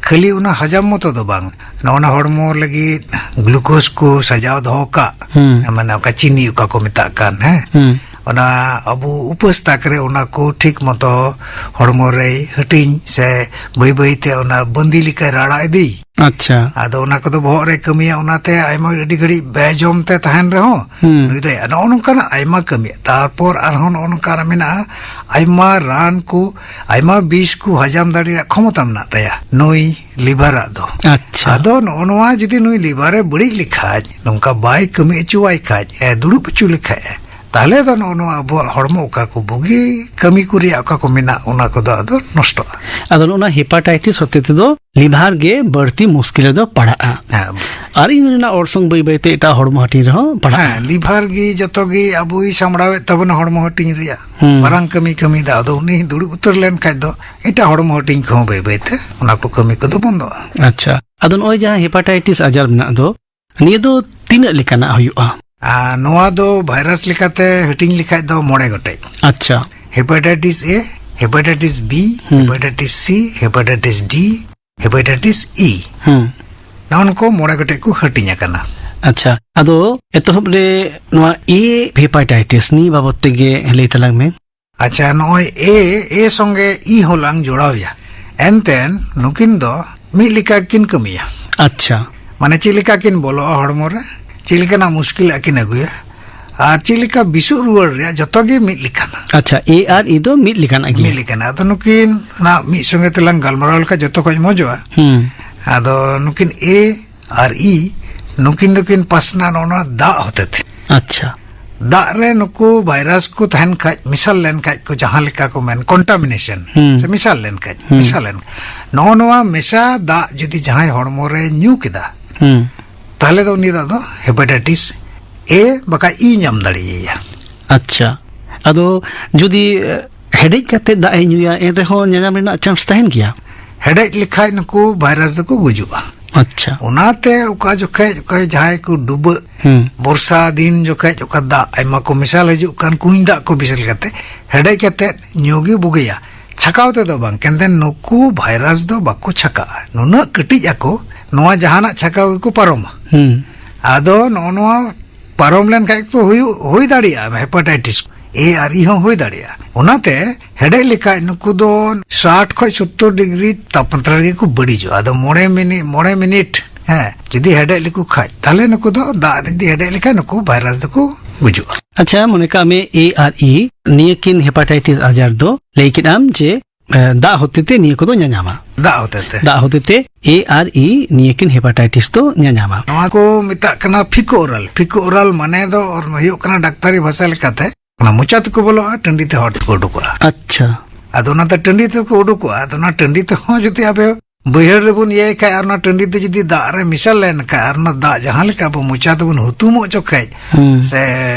ᱠᱷᱟᱹᱞᱤ ᱚᱱᱟ ᱦᱟᱡᱟᱢ ᱢᱚᱛᱚ ᱫᱚ ᱵᱟᱝ, ᱱᱚᱜᱼᱚ ᱱᱟ ᱦᱚᱲᱢᱚ ᱞᱟᱹᱜᱤᱫ ᱜᱞᱩᱠᱳᱡᱽ ᱠᱚ ᱥᱟᱡᱟᱣ ᱫᱚᱦᱚ ᱠᱟᱜ, ᱦᱩᱸ᱾ ᱢᱟᱱᱮ ᱚᱠᱟ ᱪᱤᱱᱤ ᱚᱠᱟ ᱠᱚ ᱢᱮᱛᱟᱜ ᱠᱟᱱ, ᱦᱮᱸ, ᱦᱩᱸ᱾ ᱚᱱᱟ ᱟᱵᱚ ᱩᱯᱟᱹᱥ ᱛᱟᱠ ᱨᱮ ᱚᱱᱟ ᱠᱚ ᱴᱷᱤᱠ ᱢᱚᱛᱚ ᱦᱚᱲᱢᱚ ᱨᱮᱭ ᱦᱟᱹᱴᱤᱧ ᱥᱮ ᱵᱟᱹᱭ ᱵᱟᱹᱭ ᱛᱮ ᱚᱱᱟ ᱵᱟᱹᱱᱫᱤ ᱞᱮᱠᱟᱭ ᱨᱟᱲᱟ ᱤᱫᱤ᱾ ᱟᱪᱪᱷᱟ᱾ ᱟᱫᱚ ᱚᱱᱟ ᱠᱚᱫᱚ ᱵᱚᱦᱚᱜ ᱨᱮ ᱠᱟᱹᱢᱤᱭᱟ, ᱚᱱᱟᱛᱮ ᱟᱭᱢᱟ ᱟᱹᱰᱤ ᱜᱷᱟᱹᱲᱤᱡ ᱵᱮᱡᱚᱢ ᱛᱮ ᱛᱟᱦᱮᱱ ᱨᱮᱦᱚᱸ ᱦᱩᱸ᱾ ᱱᱩᱭ ᱫᱚ ᱱᱚᱜᱼᱚ ᱱᱚᱝᱠᱟᱱᱟᱜ ᱟᱭᱢᱟ ᱠᱟᱹᱢᱤᱭᱟ᱾ ᱛᱟᱨᱯᱚᱨ ᱟᱨᱦᱚᱸ ᱱᱚᱜᱼᱚ ᱱᱚᱝᱠᱟᱱᱟᱜ ᱢᱮᱱᱟᱜᱼᱟ, ᱟᱭᱢᱟ ᱨᱟᱱ ᱠᱚ, ᱟᱭᱢᱟ ᱵᱤᱥ ᱠᱚ ᱦᱟᱡᱟᱢ ᱫᱟᱲᱮ ᱨᱮᱭᱟᱜ ᱠᱷᱚᱢᱚᱛᱟ ᱢᱮᱱᱟᱜ ᱛᱟᱭᱟ ᱱᱩᱭ ᱞᱤᱵᱷᱟᱨᱟᱜ ᱫᱚ᱾ ᱟᱪᱪᱷᱟ᱾ ᱟᱫᱚ ᱱᱚᱜᱼᱚ ᱱᱚᱣᱟ ᱡᱩᱫᱤ ᱱᱩᱭ ᱞᱤᱵᱷᱟᱨᱮ ᱵᱟᱹᱲᱤᱡ ᱞᱮᱠᱷᱟᱡ, ᱱᱚᱝᱠᱟ ᱵᱟᱭ ᱠᱟᱹᱢᱤ ᱦᱚᱪᱚᱣᱟᱭ ᱠᱷᱟᱡ, ᱮ ᱫᱩᱲᱩᱵ ᱦᱚᱪᱚ ᱞᱮᱠᱷᱟᱡ ᱮ, ᱛᱟᱦᱞᱮ ᱫᱚ ᱱᱚᱜᱼᱚ ᱱᱚᱣᱟ ᱟᱵᱚᱣᱟᱜ ᱦᱚᱲᱢᱚ ᱚᱠᱟ ᱠᱚ ᱵᱩᱜᱤ ᱠᱟᱹᱢᱤ ᱠᱚ ᱨᱮᱭᱟᱜ ᱚᱠᱟ ᱠᱚ ᱢᱮᱱᱟᱜ, ᱚᱱᱟ ᱠᱚᱫᱚ ᱟᱫᱚ ᱱᱚᱥᱴᱚᱜᱼᱟ᱾ ᱟᱫᱚ ᱱᱚᱜᱼᱚ ᱱᱚᱣᱟ ᱦᱮᱯᱟᱴᱟᱭᱴᱤᱥ ᱦᱚᱛᱮ ᱛᱮᱫᱚ ᱞᱤᱵᱷᱟᱨ ᱜᱮ ᱵᱟᱹᱲᱛᱤ ᱢᱩᱥᱠᱤᱞ ᱨᱮᱫᱚ ᱯᱟᱲᱟᱜᱼᱟ᱾ ᱦᱮᱸ᱾ ᱟᱨ ᱤᱧ ᱨᱮᱱᱟᱜ ᱚᱨᱥᱚᱝ ᱵᱟᱹᱭ ᱵᱟᱹᱭᱛᱮ ᱮᱴᱟᱜ ᱦᱚᱲᱢᱚ ᱦᱟᱹᱴᱤᱧ ᱨᱮᱦᱚᱸ ᱯᱟᱲᱟᱜᱼᱟ᱾ ᱦᱮᱸ, ᱞᱤᱵᱷᱟᱨ ᱜᱮ ᱡᱚᱛᱚ ᱜᱮ ᱟᱵᱚᱭ ᱥᱟᱢᱵᱲᱟᱣᱮᱫ ᱛᱟᱵᱚᱱᱟ ᱦᱚᱲᱢᱚ ᱦᱟᱹᱴᱤᱧ ᱨᱮᱭᱟᱜ᱾ ᱦᱩᱸ᱾ ᱢᱟᱨᱟᱝ ᱠᱟᱹᱢᱤ ᱠᱟᱹᱢᱤᱭᱮᱫᱟ᱾ ᱟᱫᱚ ᱩᱱᱤ ᱫᱩᱲᱩᱵ ᱩᱛᱟᱹᱨ ᱞᱮᱱ ᱠᱷᱟᱡ ᱫᱚ ᱮᱴᱟᱜ ᱦᱚᱲᱢᱚ ᱦᱟᱹᱴᱤᱧ ᱠᱚᱦᱚᱸ ᱵᱟᱹᱭ ᱵᱟᱹᱭᱛᱮ ᱚᱱᱟ ᱠᱚ ᱠᱟᱹᱢᱤ ᱠᱚᱫᱚ ᱵᱚᱱᱫᱚᱜᱼᱟ᱾ ᱟᱪᱪᱷᱟ, ᱟᱫᱚ ᱱᱚᱜᱼᱚᱭ ᱡᱟᱦᱟᱸ ᱦᱮᱯᱟᱴᱟᱭᱴᱤᱥ ᱟᱡᱟᱨ ᱢᱮᱱᱟᱜ ᱫᱚ, ᱱᱤᱭᱟᱹ ᱫᱚ ᱛᱤᱱᱟᱹᱜ ᱞᱮᱠᱟᱱᱟᱜ ᱦᱩᱭᱩᱜᱼᱟ? ᱟᱨ ᱱᱚᱣᱟ ᱫᱚ ᱵᱷᱟᱭᱨᱟᱥ ᱞᱮᱠᱟᱛᱮ ᱦᱟᱹᱴᱤᱧ ᱞᱮᱠᱷᱟᱡ ᱫᱚ ᱢᱚᱬᱮ ᱜᱚᱴᱮᱡ᱾ ᱟᱪᱪᱷᱟ᱾ ᱦᱮᱯᱟᱴᱟᱭᱴᱤᱥ ᱮ, ᱦᱮᱯᱟᱴᱟᱭᱴᱤᱥ ᱵᱤ, ᱦᱩᱸ᱾ ᱦᱮᱯᱟᱴᱟᱭᱴᱤᱥ ᱥᱤ, ᱦᱮᱯᱟᱴᱟᱭᱴᱤᱥ ᱰᱤ, ᱦᱮᱯᱟᱴᱟᱭᱴᱤᱥ ᱤ᱾ ᱦᱩᱸ᱾ ᱱᱚᱜᱼᱚ ᱱᱩᱠᱩ ᱢᱚᱬᱮ ᱜᱚᱴᱮᱡ ᱠᱚ ᱦᱟᱹᱴᱤᱧ ᱟᱠᱟᱱᱟ᱾ ᱟᱪᱪᱷᱟ, ᱟᱫᱚ ᱮᱛᱚᱦᱚᱵ ᱨᱮ ᱱᱚᱣᱟ ᱮ ᱦᱮᱯᱟᱴᱟᱭᱴᱤᱥ ᱱᱤᱭᱟᱹ ᱵᱟᱵᱚᱛ ᱛᱮᱜᱮ ᱞᱟᱹᱭ ᱛᱟᱞᱟᱝ ᱢᱮ᱾ ᱟᱪᱪᱷᱟ, ᱱᱚᱜᱼᱚᱭ ᱮ, ᱮ ᱥᱚᱸᱜᱮ ᱤ ᱦᱚᱸ ᱞᱟᱝ ᱡᱚᱲᱟᱣ ᱮᱭᱟ᱾ ᱮᱱᱛᱮᱱ ᱱᱩᱠᱤᱱ ᱫᱚ ᱢᱤᱫ ᱞᱮᱠᱟ ᱠᱤᱱ ᱠᱟᱹᱢᱤᱭᱟ᱾ ᱟᱪᱪᱷᱟ᱾ ᱢᱟᱱᱮ ᱪᱮᱫ ᱞᱮᱠᱟ ᱠᱤᱱ ᱵᱚᱞᱚᱜᱼᱟ ᱦᱚᱲᱢᱚ ᱨᱮ, ᱪᱮᱫ ᱞᱮᱠᱟᱱᱟᱜ ᱢᱩᱥᱠᱤᱞᱟᱜ ᱠᱤᱱ ᱟᱹᱜᱩᱭᱟ, ᱟᱨ ᱪᱮᱫ ᱞᱮᱠᱟ ᱵᱤᱥᱩᱜ ᱨᱩᱣᱟᱹᱲ ᱨᱮᱭᱟᱜ ᱡᱚᱛᱚ ᱜᱮ ᱢᱤᱫ ᱞᱮᱠᱟᱱᱟ᱾ ᱟᱪᱪᱷᱟ, ᱮ ᱟᱨ ᱤ ᱫᱚ ᱢᱤᱫ ᱞᱮᱠᱟᱱᱟᱜ ᱜᱮ᱾ ᱢᱤᱫ ᱞᱮᱠᱟᱱᱟ᱾ ᱟᱫᱚ ᱱᱩᱠᱤᱱ ᱚᱱᱟ ᱢᱤᱫ ᱥᱚᱸᱜᱮ ᱛᱮᱞᱟᱝ ᱜᱟᱞᱢᱟᱨᱟᱣ ᱞᱮᱠᱷᱟᱱ ᱡᱚᱛᱚ ᱠᱷᱚᱡ ᱢᱚᱡᱚᱜᱼᱟ᱾ ᱦᱩᱸ᱾ ᱟᱫᱚ ᱱᱩᱠᱤᱱ ᱮ ᱟᱨ ᱤ, ᱱᱩᱠᱤᱱ ᱫᱚᱠᱤᱱ ᱯᱟᱥᱱᱟ ᱱᱚᱜᱼᱚ ᱱᱚᱣᱟ ᱫᱟᱜ ᱦᱚᱛᱮ ᱛᱮ᱾ ᱟᱪᱪᱷᱟ᱾ ᱫᱟᱜ ᱨᱮ ᱱᱩᱠᱩ ᱵᱷᱟᱭᱨᱟᱥ ᱠᱚ ᱛᱟᱦᱮᱱ ᱠᱷᱟᱡ, ᱢᱮᱥᱟᱞ ᱞᱮᱱ ᱠᱷᱟᱡ ᱠᱚ, ᱡᱟᱦᱟᱸ ᱞᱮᱠᱟ ᱠᱚ ᱢᱮᱱ, ᱠᱚᱱᱴᱟᱢᱤᱱᱮᱥᱚᱱ, ᱦᱩᱸ᱾ ᱥᱮ ᱢᱮᱥᱟᱞ ᱞᱮᱱ ᱠᱷᱟᱡ, ᱦᱩᱸ᱾ ᱢᱮᱥᱟ ᱞᱮᱱ, ᱱᱚᱜᱼᱚ ᱱᱚᱣᱟ ᱢᱮᱥᱟ ᱫᱟᱜ ᱡᱩᱫᱤ ᱡᱟᱦᱟᱸᱭ ᱦᱚᱲᱢᱚ ᱨᱮ ᱧᱩ ᱠᱮᱫᱟ, ᱦᱩᱸ᱾ ᱛᱟᱦᱞᱮ ᱫᱚ ᱩᱱᱤ ᱫᱚ ᱟᱫᱚ ᱦᱮᱯᱟᱴᱟᱭᱴᱤᱥ ᱮ ᱵᱟᱠᱷᱟᱡ ᱤ ᱧᱟᱢ ᱫᱟᱲᱮᱭᱟᱭᱟ᱾ ᱟᱪᱪᱷᱟ, ᱟᱫᱚ ᱡᱩᱫᱤ, ᱮ, ᱦᱮᱰᱮᱡ ᱠᱟᱛᱮ ᱫᱟᱜ ᱮ ᱧᱩᱭᱟ, ᱮᱱ ᱨᱮᱦᱚᱸ ᱧᱟᱧᱟᱢ ᱨᱮᱱᱟᱜ ᱪᱟᱱᱥ ᱛᱟᱦᱮᱱ ᱜᱮᱭᱟ? ᱦᱮᱰᱮᱡ ᱞᱮᱠᱷᱟᱡ ᱱᱩᱠᱩ ᱵᱷᱟᱭᱨᱟᱥ ᱫᱚᱠᱚ ᱜᱩᱡᱩᱜᱼᱟ᱾ ᱟᱪᱪᱷᱟ᱾ ᱚᱱᱟᱛᱮ ᱚᱠᱟ ᱡᱚᱠᱷᱮᱡ ᱚᱠᱟ ᱡᱟᱦᱟᱸᱭ ᱠᱚ ᱰᱩᱵᱟᱹᱜ, ᱦᱩᱸ᱾ ᱵᱚᱨᱥᱟ ᱫᱤᱱ ᱡᱚᱠᱷᱮᱡ ᱚᱠᱟ ᱫᱟᱜ ᱟᱭᱢᱟ ᱠᱚ ᱢᱮᱥᱟᱞ ᱦᱤᱡᱩᱜ ᱠᱟᱱ, ᱠᱩᱧ ᱫᱟᱜ ᱠᱚ ᱵᱤᱥᱮᱥ ᱠᱟᱛᱮ, ᱦᱮᱰᱮᱡ ᱠᱟᱛᱮ ᱧᱩ ᱜᱮ ᱵᱩᱜᱤᱭᱟ, ᱪᱷᱟᱠᱟᱣ ᱛᱮᱫᱚ ᱵᱟᱝ᱾ ᱠᱮᱱᱛᱮ ᱱᱩᱠᱩ ᱵᱷᱟᱭᱨᱟᱥ ᱫᱚ ᱵᱟᱠᱚ ᱪᱷᱟᱠᱟᱜᱼᱟ, ᱱᱩᱱᱟᱹᱜ ᱠᱟᱹᱴᱤᱡ ᱟᱠᱚ, ᱱᱚᱣᱟ ᱡᱟᱦᱟᱱᱟᱜ ᱪᱷᱟᱠᱟᱣ ᱜᱮᱠᱚ ᱯᱟᱨᱚᱢᱟ᱾ ᱦᱩᱸ᱾ ᱟᱫᱚ ᱱᱚᱜᱼᱚ ᱱᱚᱣᱟ ᱯᱟᱨᱚᱢ ᱞᱮᱱᱠᱷᱟᱡ ᱠᱚ ᱦᱩᱭᱩᱜ, ᱦᱩᱭ ᱫᱟᱲᱮᱭᱟᱜᱼᱟ ᱦᱮᱯᱟᱴᱟᱭᱴᱤᱥ ᱮ ᱟᱨ ᱤ ᱦᱚᱸ ᱦᱩᱭ ᱫᱟᱲᱮᱭᱟᱜᱼᱟ᱾ ᱚᱱᱟᱛᱮ ᱦᱮᱰᱮᱡ ᱞᱮᱠᱷᱟᱡ ᱱᱩᱠᱩ ᱫᱚ ᱥᱟᱴ ᱠᱷᱚᱡ ᱥᱳᱛᱛᱳᱨ ᱰᱤᱜᱽᱨᱤ ᱛᱟᱯᱢᱟᱛᱨᱟ ᱨᱮᱜᱮ ᱠᱚ ᱵᱟᱹᱲᱤᱡᱚᱜᱼᱟ᱾ ᱟᱫᱚ ᱢᱚᱬᱮ ᱢᱤᱱᱤᱴ, ᱢᱚᱬᱮ ᱢᱤᱱᱤᱴ, ᱦᱮᱸ, ᱡᱩᱫᱤ ᱦᱮᱰᱮᱡ ᱞᱮᱠᱚ ᱠᱷᱟᱡ, ᱛᱟᱦᱞᱮ ᱱᱩᱠᱩ ᱫᱚ ᱫᱟᱜ ᱨᱮ ᱡᱩᱫᱤ ᱦᱮᱰᱮᱡ ᱞᱮᱠᱷᱟᱡ ᱱᱩᱠᱩ ᱵᱷᱟᱭᱨᱟᱥ ᱫᱚᱠᱚ ᱜᱩᱡᱩᱜᱼᱟ᱾ ᱟᱪᱪᱷᱟ, ᱢᱚᱱᱮ ᱠᱟᱜ ᱢᱮ ᱮ ᱟᱨ ᱤ ᱱᱤᱭᱟᱹ ᱠᱤᱱ ᱦᱮᱯᱟᱴᱟᱭᱴᱤᱥ ᱟᱡᱟᱨ ᱫᱚ ᱞᱟᱹᱭ ᱠᱮᱫ ᱟᱢ ᱡᱮ, ᱮ, ᱫᱟᱜ ᱦᱚᱛᱮᱛᱮ ᱱᱤᱭᱟᱹ ᱠᱚᱫᱚ ᱧᱟᱧᱟᱢᱟ᱾ ᱫᱟᱜ ᱦᱚᱛᱮᱛᱮ᱾ ᱫᱟᱜ ᱦᱚᱛᱮᱛᱮ ᱮ ᱟᱨ ᱤ ᱱᱤᱭᱟᱹ ᱠᱤᱱ ᱦᱮᱯᱟᱴᱟᱭᱴᱤᱥ ᱫᱚ ᱧᱟᱧᱟᱢᱟ᱾ ᱱᱚᱣᱟ ᱠᱚ ᱢᱮᱛᱟᱜ ᱠᱟᱱᱟ ᱯᱷᱤᱠᱳ ᱳᱨᱟᱞ᱾ ᱯᱷᱤᱠᱳ ᱳᱨᱟᱞ ᱢᱟᱱᱮ ᱫᱚ ᱦᱩᱭᱩᱜ ᱠᱟᱱᱟ ᱰᱟᱠᱛᱟᱨᱤ ᱵᱷᱟᱥᱟ ᱞᱮᱠᱟᱛᱮ ᱚᱱᱟ ᱢᱚᱪᱟ ᱛᱮᱠᱚ ᱵᱚᱞᱚᱜᱼᱟ, ᱴᱟᱺᱰᱤ ᱛᱮ ᱦᱚᱲ ᱛᱮᱠᱚ ᱩᱰᱩᱠᱚᱜᱼᱟ᱾ ᱟᱪᱪᱷᱟ᱾ ᱟᱫᱚ ᱚᱱᱟᱛᱮ ᱴᱟᱺᱰᱤ ᱛᱮᱠᱚ ᱩᱰᱩᱠᱚᱜᱼᱟ᱾ ᱟᱫᱚ ᱚᱱᱟ ᱴᱟᱺᱰᱤ ᱛᱮᱦᱚᱸ ᱡᱩᱫᱤ ᱟᱵᱮ ᱵᱟᱹᱭᱦᱟᱹᱲ ᱨᱮᱵᱚᱱ ᱤᱭᱟᱹᱭ ᱠᱷᱟᱡ ᱟᱨ ᱚᱱᱟ ᱴᱟᱺᱰᱤ ᱛᱮ ᱡᱩᱫᱤ ᱫᱟᱜ ᱨᱮ ᱢᱮᱥᱟ ᱞᱮᱱ ᱠᱷᱟᱡ ᱟᱨ ᱚᱱᱟ ᱫᱟᱜ ᱡᱟᱦᱟᱸ ᱞᱮᱠᱟ ᱟᱵᱚ ᱢᱚᱪᱟ ᱛᱮᱵᱚᱱ ᱦᱩᱛᱩᱢᱚᱜ ᱡᱚᱠᱷᱮᱡ ᱦᱩᱸ᱾ ᱥᱮ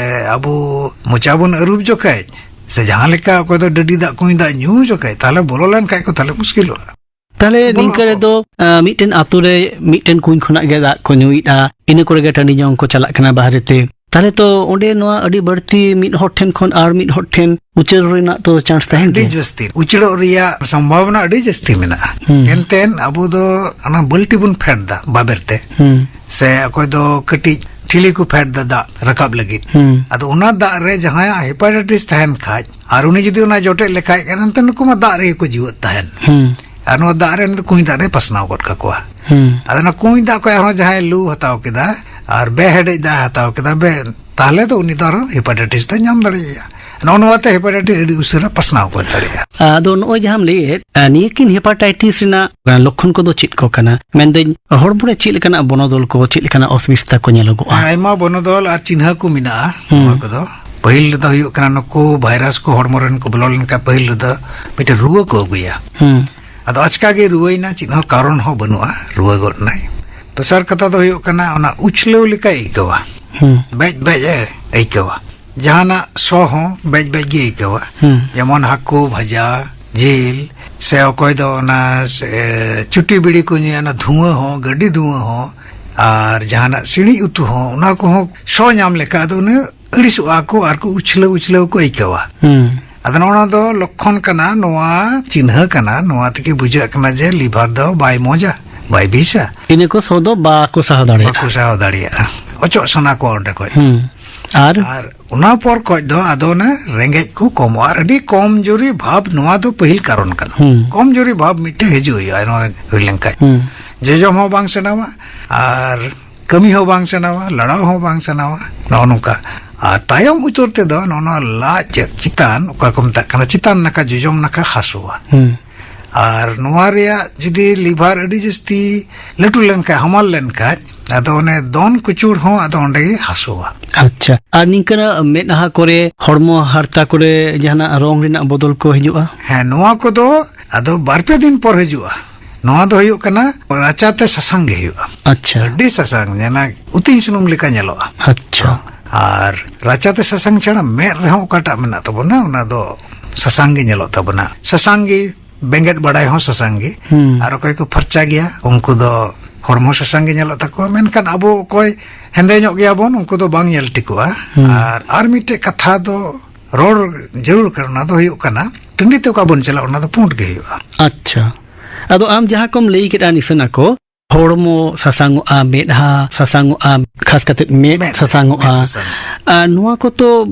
ᱟᱵᱚ ᱢᱚᱪᱟ ᱵᱚᱱ ᱟᱹᱨᱩᱵ ᱡᱚᱠᱷᱮᱡ ᱥᱮ ᱡᱟᱦᱟᱸ ᱞᱮᱠᱟ ᱚᱠᱚᱭ ᱫᱚ ᱰᱟᱹᱰᱤ ᱫᱟᱜ ᱠᱩᱧ ᱫᱟᱜ ᱧᱩ ᱡᱚᱠᱷᱮᱡ, ᱛᱟᱦᱞᱮ ᱵᱚᱞᱚ ᱞᱮᱱ ᱠᱷᱟᱡ ᱠᱚ, ᱛᱟᱦᱞᱮ ᱢᱩᱥᱠᱤᱞᱚᱜᱼᱟ᱾ ᱛᱟᱦᱞᱮ ᱵᱚᱞᱚᱜ ᱱᱤᱝᱠᱟᱹ ᱟᱠᱚ᱾ ᱨᱮᱫᱚ, ᱟ, ᱢᱤᱫᱴᱮᱱ ᱟᱛᱳ ᱨᱮ ᱢᱤᱫᱴᱮᱱ ᱠᱩᱧ ᱠᱷᱚᱱᱟᱜ ᱜᱮ ᱫᱟᱜ ᱠᱚ ᱧᱩᱭᱮᱫᱼᱟ, ᱤᱱᱟᱹ ᱠᱚᱨᱮ ᱜᱮ ᱴᱟᱺᱰᱤ ᱡᱚᱝ ᱠᱚ ᱪᱟᱞᱟᱜ ᱠᱟᱱᱟ ᱵᱟᱦᱨᱮ ᱛᱮ᱾ ᱛᱟᱦᱞᱮ ᱛᱚ ᱚᱸᱰᱮ ᱱᱚᱣᱟ ᱟᱹᱰᱤ ᱵᱟᱹᱲᱛᱤ ᱢᱤᱫ ᱦᱚᱲ ᱴᱷᱮᱱ ᱠᱷᱚᱱ ᱟᱨ ᱢᱤᱫ ᱦᱚᱲ ᱴᱷᱮᱱ ᱩᱪᱟᱹᱲ ᱨᱮᱱᱟᱜ ᱛᱚ ᱪᱟᱱᱥ ᱛᱟᱦᱮᱱ ᱟᱹᱰᱤ ᱜᱮᱭᱟ᱾ ᱡᱟᱹᱥᱛᱤ ᱩᱪᱟᱹᱲᱚᱜ ᱨᱮᱭᱟᱜ ᱥᱚᱢᱵᱷᱟᱵᱚᱱᱟ ᱟᱹᱰᱤ ᱡᱟᱹᱥᱛᱤ ᱢᱮᱱᱟᱜᱼᱟ᱾ ᱦᱩᱸ᱾ ᱮᱱᱛᱮᱱ ᱟᱵᱚ ᱫᱚ ᱚᱱᱟ ᱵᱟᱹᱞᱴᱤ ᱵᱚᱱ ᱯᱷᱮᱰ ᱫᱟ ᱵᱟᱵᱮᱨ ᱛᱮ, ᱦᱩᱸ᱾ ᱥᱮ ᱚᱠᱚᱭ ᱫᱚ ᱠᱟᱹᱴᱤᱡ ᱴᱷᱤᱞᱤ ᱠᱚ ᱯᱷᱮᱰ ᱫᱟ ᱫᱟᱜ ᱨᱟᱠᱟᱵ ᱞᱟᱹᱜᱤᱫ᱾ ᱦᱩᱸ᱾ ᱟᱫᱚ ᱚᱱᱟ ᱫᱟᱜ ᱨᱮ ᱡᱟᱦᱟᱸᱭᱟᱜ ᱦᱮᱯᱟᱴᱟᱭᱴᱤᱥ ᱛᱟᱦᱮᱱ ᱠᱷᱟᱡ ᱟᱨ ᱩᱱᱤ ᱡᱩᱫᱤ ᱚᱱᱟ ᱡᱚᱴᱮᱫ ᱞᱮᱠᱷᱟᱡ, ᱮᱱᱛᱮ ᱱᱩᱠᱩ ᱢᱟ ᱫᱟᱜ ᱨᱮᱜᱮ ᱠᱚ ᱡᱤᱣᱮᱫ ᱛᱟᱦᱮᱱ᱾ ᱦᱩᱸ᱾ ᱟᱨ ᱱᱚᱣᱟ ᱫᱟᱜ ᱨᱮ ᱩᱱᱤ ᱫᱚ ᱠᱩᱧ ᱫᱟᱜ ᱨᱮᱭ ᱯᱟᱥᱱᱟᱣ ᱜᱚᱫ ᱠᱟᱠᱚᱣᱟ᱾ ᱦᱩᱸ᱾ ᱟᱫᱚ ᱚᱱᱟ ᱠᱩᱧ ᱫᱟᱜ ᱠᱷᱚᱡ ᱟᱨᱦᱚᱸ ᱡᱟᱦᱟᱸᱭ ᱞᱩ ᱦᱟᱛᱟᱣ ᱠᱮᱫᱟ ᱟᱨ ᱵᱮ ᱦᱮᱰᱮᱡ ᱫᱟᱜ ᱮ ᱦᱟᱛᱟᱣ ᱠᱮᱫᱟ, ᱵᱮ, ᱛᱟᱦᱞᱮ ᱫᱚ ᱩᱱᱤ ᱫᱚ ᱟᱨᱦᱚᱸ ᱦᱮᱯᱟᱴᱟᱭᱴᱤᱥ ᱫᱚ ᱧᱟᱢ ᱫᱟᱲᱮᱭᱟᱜᱼᱟ᱾ ᱱᱚᱜᱼᱚ ᱱᱚᱣᱟᱛᱮ ᱦᱮᱯᱟᱴᱟᱭᱴᱤᱥ ᱟᱹᱰᱤ ᱩᱥᱟᱹᱨᱟ ᱯᱟᱥᱱᱟᱣ ᱜᱚᱫ ᱫᱟᱲᱮᱭᱟᱜᱼᱟ᱾ ᱟᱫᱚ ᱱᱚᱜᱼᱚᱭ ᱡᱟᱦᱟᱸᱢ ᱞᱟᱹᱭᱮᱫ, ᱟ, ᱱᱤᱭᱟᱹ ᱠᱤᱱ ᱦᱮᱯᱟᱴᱟᱭᱴᱤᱥ ᱨᱮᱱᱟᱜ ᱞᱚᱠᱠᱷᱚᱱ ᱠᱚᱫᱚ ᱪᱮᱫ ᱠᱚ ᱠᱟᱱᱟ? ᱢᱮᱱᱫᱟᱹᱧ, ᱦᱚᱲᱢᱚ ᱨᱮ ᱪᱮᱫ ᱞᱮᱠᱟᱱᱟᱜ ᱵᱚᱱᱚᱫᱚᱞ ᱠᱚ, ᱪᱮᱫ ᱞᱮᱠᱟᱱᱟᱜ ᱚᱥᱩᱵᱤᱫᱷᱟ ᱠᱚ ᱧᱮᱞᱚᱜᱚᱜᱼᱟ? ᱟᱭᱢᱟ ᱵᱚᱱᱚᱫᱚᱞ ᱟᱨ ᱪᱤᱱᱦᱟᱹ ᱠᱚ ᱢᱮᱱᱟᱜᱼᱟ᱾ ᱦᱩᱸ᱾ ᱱᱚᱣᱟ ᱠᱚᱫᱚ ᱯᱟᱹᱦᱤᱞ ᱨᱮᱫᱚ ᱦᱩᱭᱩᱜ ᱠᱟᱱᱟ, ᱱᱩᱠᱩ ᱵᱷᱟᱭᱨᱟᱥ ᱠᱚ ᱦᱚᱲᱢᱚ ᱨᱮᱱ ᱠᱚ ᱵᱚᱞᱚ ᱞᱮᱱᱠᱷᱟᱱ ᱯᱟᱹᱦᱤᱞ ᱨᱮᱫᱚ ᱢᱤᱫᱴᱮᱱ ᱨᱩᱣᱟᱹ ᱠᱚ ᱟᱹᱜᱩᱭᱟ᱾ ᱦᱩᱸ᱾ ᱟᱫᱚ ᱟᱪᱠᱟ ᱜᱮ ᱨᱩᱣᱟᱹᱭᱮᱱᱟ, ᱪᱮᱫ ᱦᱚᱸ ᱠᱟᱨᱚᱱ ᱦᱚᱸ ᱵᱟᱹᱱᱩᱜᱼᱟ, ᱨᱩᱣᱟᱹ ᱜᱚᱫ ᱮᱱᱟᱭ᱾ ᱫᱚᱥᱟᱨ ᱠᱟᱛᱷᱟ ᱫᱚ ᱦᱩᱭᱩᱜ ᱠᱟᱱᱟ, ᱚᱱᱟ ᱩᱪᱷᱞᱟᱹᱣ ᱞᱮᱠᱟᱭ ᱟᱹᱭᱠᱟᱹᱣᱟ᱾ ᱦᱩᱸ᱾ ᱵᱮᱡ ᱵᱮᱡ ᱮ ᱟᱹᱭᱠᱟᱹᱣᱟ᱾ ᱡᱟᱦᱟᱱᱟᱜ ᱥᱚ ᱦᱚᱸ ᱵᱮᱡ ᱵᱮᱡ ᱜᱮ ᱟᱹᱭᱠᱟᱹᱣᱟ᱾ ᱦᱩᱸ᱾ ᱡᱮᱢᱚᱱ ᱦᱟᱹᱠᱩ ᱵᱷᱟᱡᱟ, ᱡᱤᱞ, ᱥᱮ ᱚᱠᱚᱭ ᱫᱚ ᱚᱱᱟ, ᱥᱮ, ᱪᱩᱴᱤ ᱵᱤᱲᱤ ᱠᱚ ᱧᱩᱭᱟ, ᱚᱱᱟ ᱫᱷᱩᱣᱟᱹ ᱦᱚᱸ, ᱜᱟᱹᱰᱤ ᱫᱷᱩᱣᱟᱹ ᱦᱚᱸ, ᱟᱨ ᱡᱟᱦᱟᱱᱟᱜ ᱥᱤᱬᱤᱡ ᱩᱛᱩ ᱦᱚᱸ, ᱚᱱᱟ ᱠᱚᱦᱚᱸ ᱥᱚ ᱧᱟᱢ ᱞᱮᱠᱷᱟᱱ ᱟᱫᱚ ᱩᱱᱟᱹᱜ ᱟᱹᱲᱤᱥᱚᱜᱼᱟ ᱠᱚ ᱟᱨ ᱠᱚ ᱩᱪᱷᱞᱟᱹᱣ ᱩᱪᱷᱞᱟᱹᱣ ᱠᱚ ᱟᱹᱭᱠᱟᱹᱣᱟ᱾ ᱦᱩᱸ᱾ ᱟᱫᱚ ᱱᱚᱜᱼᱚ ᱱᱚᱣᱟ ᱫᱚ ᱞᱚᱠᱠᱷᱚᱱ ᱠᱟᱱᱟ, ᱱᱚᱣᱟ ᱪᱤᱱᱦᱟᱹ ᱠᱟᱱᱟ, ᱱᱚᱣᱟ ᱛᱮᱜᱮ ᱵᱩᱡᱷᱟᱹᱜ ᱠᱟᱱᱟ ᱡᱮ ᱞᱤᱵᱷᱟᱨ ᱫᱚ ᱵᱟᱭ ᱢᱚᱡᱟ, ᱵᱟᱭ ᱵᱮᱥᱟ᱾ ᱤᱱᱟᱹ ᱠᱚ ᱥᱚ ᱫᱚ ᱵᱟᱠᱚ ᱥᱟᱦᱟᱣ ᱫᱟᱲᱮᱭᱟᱜᱼᱟ᱾ ᱵᱟᱠᱚ ᱥᱟᱦᱟᱣ ᱫᱟᱲᱮᱭᱟᱜᱼᱟ, ᱚᱪᱚᱜ ᱥᱟᱱᱟ ᱠᱚᱣᱟ ᱚᱸᱰᱮ ᱠᱷᱚᱡ᱾ ᱦᱩᱸ᱾ ᱟᱨ? ᱟᱨ ᱚᱱᱟ ᱯᱚᱨ ᱠᱷᱚᱡ ᱫᱚ ᱟᱫᱚ ᱚᱱᱮ ᱨᱮᱸᱜᱮᱡ ᱠᱚ ᱠᱚᱢᱚᱜᱼᱟ, ᱟᱨ ᱟᱹᱰᱤ ᱠᱚᱢ ᱡᱳᱨᱤ ᱵᱷᱟᱵᱽ ᱱᱚᱣᱟ ᱫᱚ ᱯᱟᱹᱦᱤᱞ ᱠᱟᱨᱚᱱ ᱠᱟᱱᱟ᱾ ᱦᱩᱸ᱾ ᱠᱚᱢ ᱡᱳᱨᱤ ᱵᱷᱟᱵᱽ ᱢᱤᱫᱴᱮᱡ ᱦᱤᱡᱩᱜ ᱦᱩᱭᱩᱜᱼᱟ ᱱᱚᱣᱟ ᱦᱩᱭ ᱞᱮᱱᱠᱷᱟᱡ᱾ ᱦᱩᱸ᱾ ᱡᱚᱡᱚᱢ ᱦᱚᱸ ᱵᱟᱝ ᱥᱟᱱᱟᱣᱟ, ᱟᱨ ᱠᱟᱹᱢᱤ ᱦᱚᱸ ᱵᱟᱝ ᱥᱟᱱᱟᱣᱟ, ᱞᱟᱲᱟᱣ ᱦᱚᱸ ᱵᱟᱝ ᱥᱟᱱᱟᱣᱟ, ᱱᱚᱜᱼᱚ ᱱᱚᱝᱠᱟ᱾ ᱟᱨ ᱛᱟᱭᱚᱢ ᱩᱛᱟᱹᱨ ᱛᱮᱫᱚ ᱱᱚᱜᱼᱚ ᱱᱚᱣᱟ ᱞᱟᱡ ᱪᱮᱛᱟᱱ, ᱚᱠᱟ ᱠᱚ ᱢᱮᱛᱟᱜ ᱠᱟᱱᱟ, ᱪᱮᱛᱟᱱ ᱱᱟᱠᱷᱟ, ᱡᱚᱡᱚᱢ ᱱᱟᱠᱷᱟ ᱦᱟᱹᱥᱩᱣᱟ᱾ ᱦᱩᱸ᱾ ᱟᱨ ᱱᱚᱣᱟ ᱨᱮᱭᱟᱜ ᱡᱩᱫᱤ ᱞᱤᱵᱷᱟᱨ ᱟᱹᱰᱤ ᱡᱟᱹᱥᱛᱤ ᱞᱟᱹᱴᱩ ᱞᱮᱱᱠᱷᱟᱡ, ᱦᱟᱢᱟᱞ ᱞᱮᱱᱠᱷᱟᱡ, ᱟᱫᱚ ᱚᱱᱮ ᱫᱚᱱ ᱠᱩᱪᱩᱲ ᱦᱚᱸ ᱟᱫᱚ ᱚᱸᱰᱮ ᱜᱮ ᱦᱟᱹᱥᱩᱣᱟ᱾ ᱟᱪᱪᱷᱟ, ᱟᱨ ᱱᱤᱝᱠᱟᱹᱱᱟᱜ ᱢᱮᱫᱦᱟ ᱠᱚᱨᱮ, ᱦᱚᱲᱢᱚ ᱦᱟᱨᱛᱟ ᱠᱚᱨᱮ ᱡᱟᱦᱟᱱᱟᱜ ᱨᱚᱝ ᱨᱮᱱᱟᱜ ᱵᱚᱫᱚᱞ ᱠᱚ ᱦᱤᱡᱩᱜᱼᱟ? ᱦᱮᱸ, ᱱᱚᱣᱟ ᱠᱚᱫᱚ ᱟᱫᱚ ᱵᱟᱨ ᱯᱮ ᱫᱤᱱ ᱯᱚᱨ ᱦᱤᱡᱩᱜᱼᱟ᱾ ᱱᱚᱣᱟ ᱫᱚ ᱦᱩᱭᱩᱜ ᱠᱟᱱᱟ ᱨᱟᱪᱟᱛᱮ ᱥᱟᱥᱟᱝ ᱜᱮ ᱦᱩᱭᱩᱜᱼᱟ᱾ ᱟᱪᱪᱷᱟ᱾ ᱟᱹᱰᱤ ᱥᱟᱥᱟᱝ, ᱡᱮᱱᱟ ᱩᱛᱤᱧ ᱥᱩᱱᱩᱢ ᱞᱮᱠᱟ ᱧᱮᱞᱚᱜᱼᱟ᱾ ᱟᱪᱪᱷᱟ᱾ ᱟᱨ ᱨᱟᱪᱟᱛᱮ ᱥᱟᱥᱟᱝ ᱪᱷᱟᱲᱟ ᱢᱮᱫ ᱨᱮᱦᱚᱸ ᱚᱠᱟᱴᱟᱜ ᱢᱮᱱᱟᱜ ᱛᱟᱵᱚᱱᱟ, ᱚᱱᱟ ᱫᱚ ᱥᱟᱥᱟᱝ ᱜᱮ ᱧᱮᱞᱚᱜ ᱛᱟᱵᱚᱱᱟ᱾ ᱥᱟᱥᱟᱝ ᱜᱮ ᱵᱮᱸᱜᱮᱫ ᱵᱟᱲᱟᱭ ᱦᱚᱸ ᱥᱟᱥᱟᱝ ᱜᱮ᱾ ᱦᱩᱸ᱾ ᱟᱨ ᱚᱠᱚᱭ ᱠᱚ ᱯᱷᱟᱨᱪᱟ ᱜᱮᱭᱟ, ᱩᱱᱠᱩ ᱫᱚ ᱦᱚᱲᱢᱚ ᱥᱟᱥᱟᱝ ᱜᱮ ᱧᱮᱞᱚᱜ ᱛᱟᱠᱚᱣᱟ᱾ ᱢᱮᱱᱠᱷᱟᱱ ᱟᱵᱚ ᱚᱠᱚᱭ ᱦᱮᱸᱫᱮ ᱧᱚᱜ ᱜᱮᱭᱟᱵᱚᱱ, ᱩᱱᱠᱩ ᱫᱚ ᱵᱟᱝ ᱧᱮᱞ ᱴᱷᱤᱠᱚᱜᱼᱟ᱾ ᱦᱩᱸ᱾ ᱟᱨ, ᱟᱨ ᱢᱤᱫᱴᱮᱡ ᱠᱟᱛᱷᱟ ᱫᱚ ᱨᱚᱲ ᱡᱟᱹᱨᱩᱲ ᱠᱟᱱᱟ, ᱚᱱᱟ ᱫᱚ ᱦᱩᱭᱩᱜ ᱠᱟᱱᱟ, ᱴᱟᱺᱰᱤ ᱛᱮ ᱚᱠᱟ ᱵᱚᱱ ᱪᱟᱞᱟᱜᱼᱟ, ᱚᱱᱟ ᱫᱚ ᱯᱩᱸᱰ ᱜᱮ ᱦᱩᱭᱩᱜᱼᱟ᱾ ᱟᱪᱪᱷᱟ᱾ ᱟᱫᱚ ᱟᱢ ᱡᱟᱦᱟᱸ ᱠᱚᱢ ᱞᱟᱹᱭ ᱠᱮᱫᱼᱟ, ᱱᱤᱥᱟᱹᱱᱟ ᱠᱚ, ᱦᱚᱲᱢᱚ ᱥᱟᱥᱟᱝᱚᱜᱼᱟ, ᱢᱮᱫᱦᱟ ᱥᱟᱥᱟᱝᱚᱜᱼᱟ, ᱠᱷᱟᱥ ᱠᱟᱛᱮ ᱢᱮᱫ ᱢᱮᱫ, ᱥᱟᱥᱟᱝᱚᱜᱼᱟ᱾ ᱢᱮᱫ ᱥᱟᱥᱟᱝ᱾ ᱟᱨ ᱱᱚᱣᱟ ᱠᱚᱫᱚ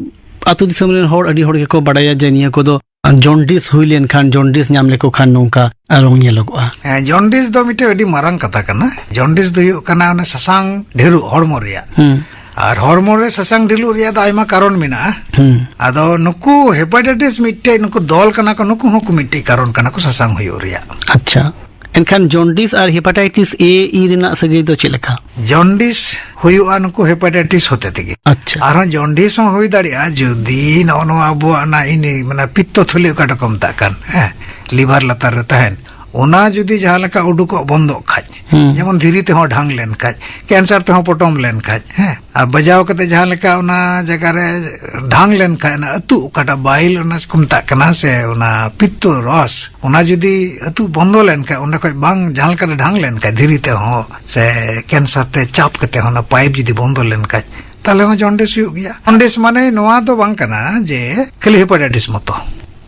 ᱟᱹᱛᱩ ᱫᱤᱥᱚᱢ ᱨᱮᱱ ᱦᱚᱲ, ᱟᱹᱰᱤ ᱦᱚᱲ ᱜᱮᱠᱚ ᱵᱟᱲᱟᱭᱟ ᱡᱮ ᱱᱤᱭᱟᱹ ᱠᱚᱫᱚ ᱡᱚᱱᱰᱤᱥ ᱦᱩᱭ ᱞᱮᱱᱠᱷᱟᱱ, ᱡᱚᱱᱰᱤᱥ ᱧᱟᱢ ᱞᱮᱠᱚ ᱠᱷᱟᱱ ᱱᱚᱝᱠᱟ ᱨᱚᱝ ᱧᱮᱞᱚᱜᱚᱜᱼᱟ᱾ ᱦᱮᱸ, ᱡᱚᱱᱰᱤᱥ ᱫᱚ ᱢᱤᱫᱴᱮᱡ ᱟᱹᱰᱤ ᱢᱟᱨᱟᱝ ᱠᱟᱛᱷᱟ ᱠᱟᱱᱟ᱾ ᱡᱚᱱᱰᱤᱥ ᱫᱚ ᱦᱩᱭᱩᱜ ᱠᱟᱱᱟ ᱚᱱᱟ ᱥᱟᱥᱟᱝ ᱰᱷᱮᱨᱚᱜ ᱦᱚᱲᱢᱚ ᱨᱮᱭᱟᱜ᱾ ᱦᱩᱸ᱾ ᱟᱨ ᱦᱚᱲᱢᱚ ᱨᱮ ᱥᱟᱥᱟᱝ ᱰᱷᱮᱨᱚᱜ ᱨᱮᱭᱟᱜ ᱫᱚ ᱟᱭᱢᱟ ᱠᱟᱨᱚᱱ ᱢᱮᱱᱟᱜᱼᱟ᱾ ᱦᱩᱸ᱾ ᱟᱫᱚ ᱱᱩᱠᱩ ᱦᱮᱯᱟᱴᱟᱭᱴᱤᱥ ᱢᱤᱫᱴᱮᱡ, ᱱᱩᱠᱩ ᱫᱚᱞ ᱠᱟᱱᱟ ᱠᱚ, ᱱᱩᱠᱩ ᱦᱚᱸᱠᱚ ᱢᱤᱫᱴᱮᱡ ᱠᱟᱨᱚᱱ ᱠᱟᱱᱟ ᱠᱚ ᱥᱟᱥᱟᱝ ᱦᱩᱭᱩᱜ ᱨᱮᱭᱟᱜ᱾ ᱟᱪᱪᱷᱟ᱾ ᱮᱱᱠᱷᱟᱱ ᱡᱚᱱᱰᱤᱥ ᱟᱨ ᱦᱮᱯᱟᱴᱟᱭᱴᱤᱥ ᱮ ᱤ ᱨᱮᱱᱟᱜ ᱥᱟᱹᱜᱟᱹᱭ ᱫᱚ ᱪᱮᱫ ᱞᱮᱠᱟ? ᱡᱚᱱᱰᱤᱥ ᱦᱩᱭᱩᱜᱼᱟ ᱱᱩᱠᱩ ᱦᱮᱯᱟᱴᱟᱭᱴᱤᱥ ᱦᱚᱛᱮ ᱛᱮᱜᱮ᱾ ᱟᱪᱪᱷᱟ᱾ ᱟᱨᱦᱚᱸ ᱡᱚᱱᱰᱤᱥ ᱦᱚᱸ ᱦᱩᱭ ᱫᱟᱲᱮᱭᱟᱜᱼᱟ ᱡᱩᱫᱤ ᱱᱚᱜᱼᱚ ᱱᱚᱣᱟ ᱟᱵᱚᱣᱟᱜ ᱚᱱᱟ ᱤᱱᱤ, ᱢᱟᱱᱮ, ᱯᱤᱛᱛᱚ ᱛᱷᱚᱞᱤ ᱚᱠᱟ ᱫᱚᱠᱚ ᱢᱮᱛᱟᱜ ᱠᱟᱱ, ᱦᱮᱸ, ᱞᱤᱵᱷᱟᱨ ᱞᱟᱛᱟᱨ ᱨᱮ ᱛᱟᱦᱮᱱ, ᱚᱱᱟ ᱡᱩᱫᱤ ᱡᱟᱦᱟᱸ ᱞᱮᱠᱟ ᱩᱰᱩᱠᱚᱜ ᱵᱚᱱᱫᱚᱜ ᱠᱷᱟᱡ, ᱦᱩᱸ᱾ ᱡᱮᱢᱚᱱ ᱫᱷᱤᱨᱤ ᱛᱮᱦᱚᱸ ᱰᱷᱟᱝ ᱞᱮᱱ ᱠᱷᱟᱡ, ᱠᱮᱱᱥᱟᱨ ᱛᱮᱦᱚᱸ ᱯᱚᱴᱚᱢ ᱞᱮᱱ ᱠᱷᱟᱡ, ᱦᱮᱸ, ᱟᱨ ᱵᱟᱡᱟᱣ ᱠᱟᱛᱮ ᱡᱟᱦᱟᱸ ᱞᱮᱠᱟ ᱚᱱᱟ ᱡᱟᱭᱜᱟ ᱨᱮ ᱰᱷᱟᱝ ᱞᱮᱱ ᱠᱷᱟᱡ, ᱚᱱᱟ ᱟᱹᱛᱩ ᱚᱠᱟᱴᱟᱜ ᱵᱟᱭᱤᱞ ᱚᱱᱟ ᱠᱚ ᱢᱮᱛᱟᱜ ᱠᱟᱱᱟ, ᱥᱮ ᱚᱱᱟ ᱯᱤᱛᱛᱚ ᱨᱚᱥ, ᱚᱱᱟ ᱡᱩᱫᱤ ᱟᱹᱛᱩ ᱵᱚᱱᱫᱚ ᱞᱮᱱ ᱠᱷᱟᱡ, ᱚᱸᱰᱮ ᱠᱷᱚᱡ ᱵᱟᱝ ᱡᱟᱦᱟᱸ ᱞᱮᱠᱟ ᱨᱮ ᱰᱷᱟᱝ ᱞᱮᱱ ᱠᱷᱟᱡ, ᱫᱷᱤᱨᱤ ᱛᱮᱦᱚᱸ ᱥᱮ ᱠᱮᱱᱥᱟᱨ ᱛᱮ ᱪᱟᱯ ᱠᱟᱛᱮ ᱦᱚᱸ ᱚᱱᱟ ᱯᱟᱭᱤᱯ ᱡᱩᱫᱤ ᱵᱚᱱᱫᱚ ᱞᱮᱱ ᱠᱷᱟᱡ, ᱛᱟᱦᱞᱮ ᱦᱚᱸ ᱡᱚᱱᱰᱤᱥ ᱦᱩᱭᱩᱜ ᱜᱮᱭᱟ᱾ ᱡᱚᱱᱰᱤᱥ ᱢᱟᱱᱮ ᱱᱚᱣᱟ ᱫᱚ ᱵᱟᱝ ᱠᱟᱱᱟ ᱡᱮ ᱠᱷᱟᱹᱞᱤ ᱦᱮᱯᱟᱴᱟᱭᱴᱤᱥ ᱢᱚᱛᱚ᱾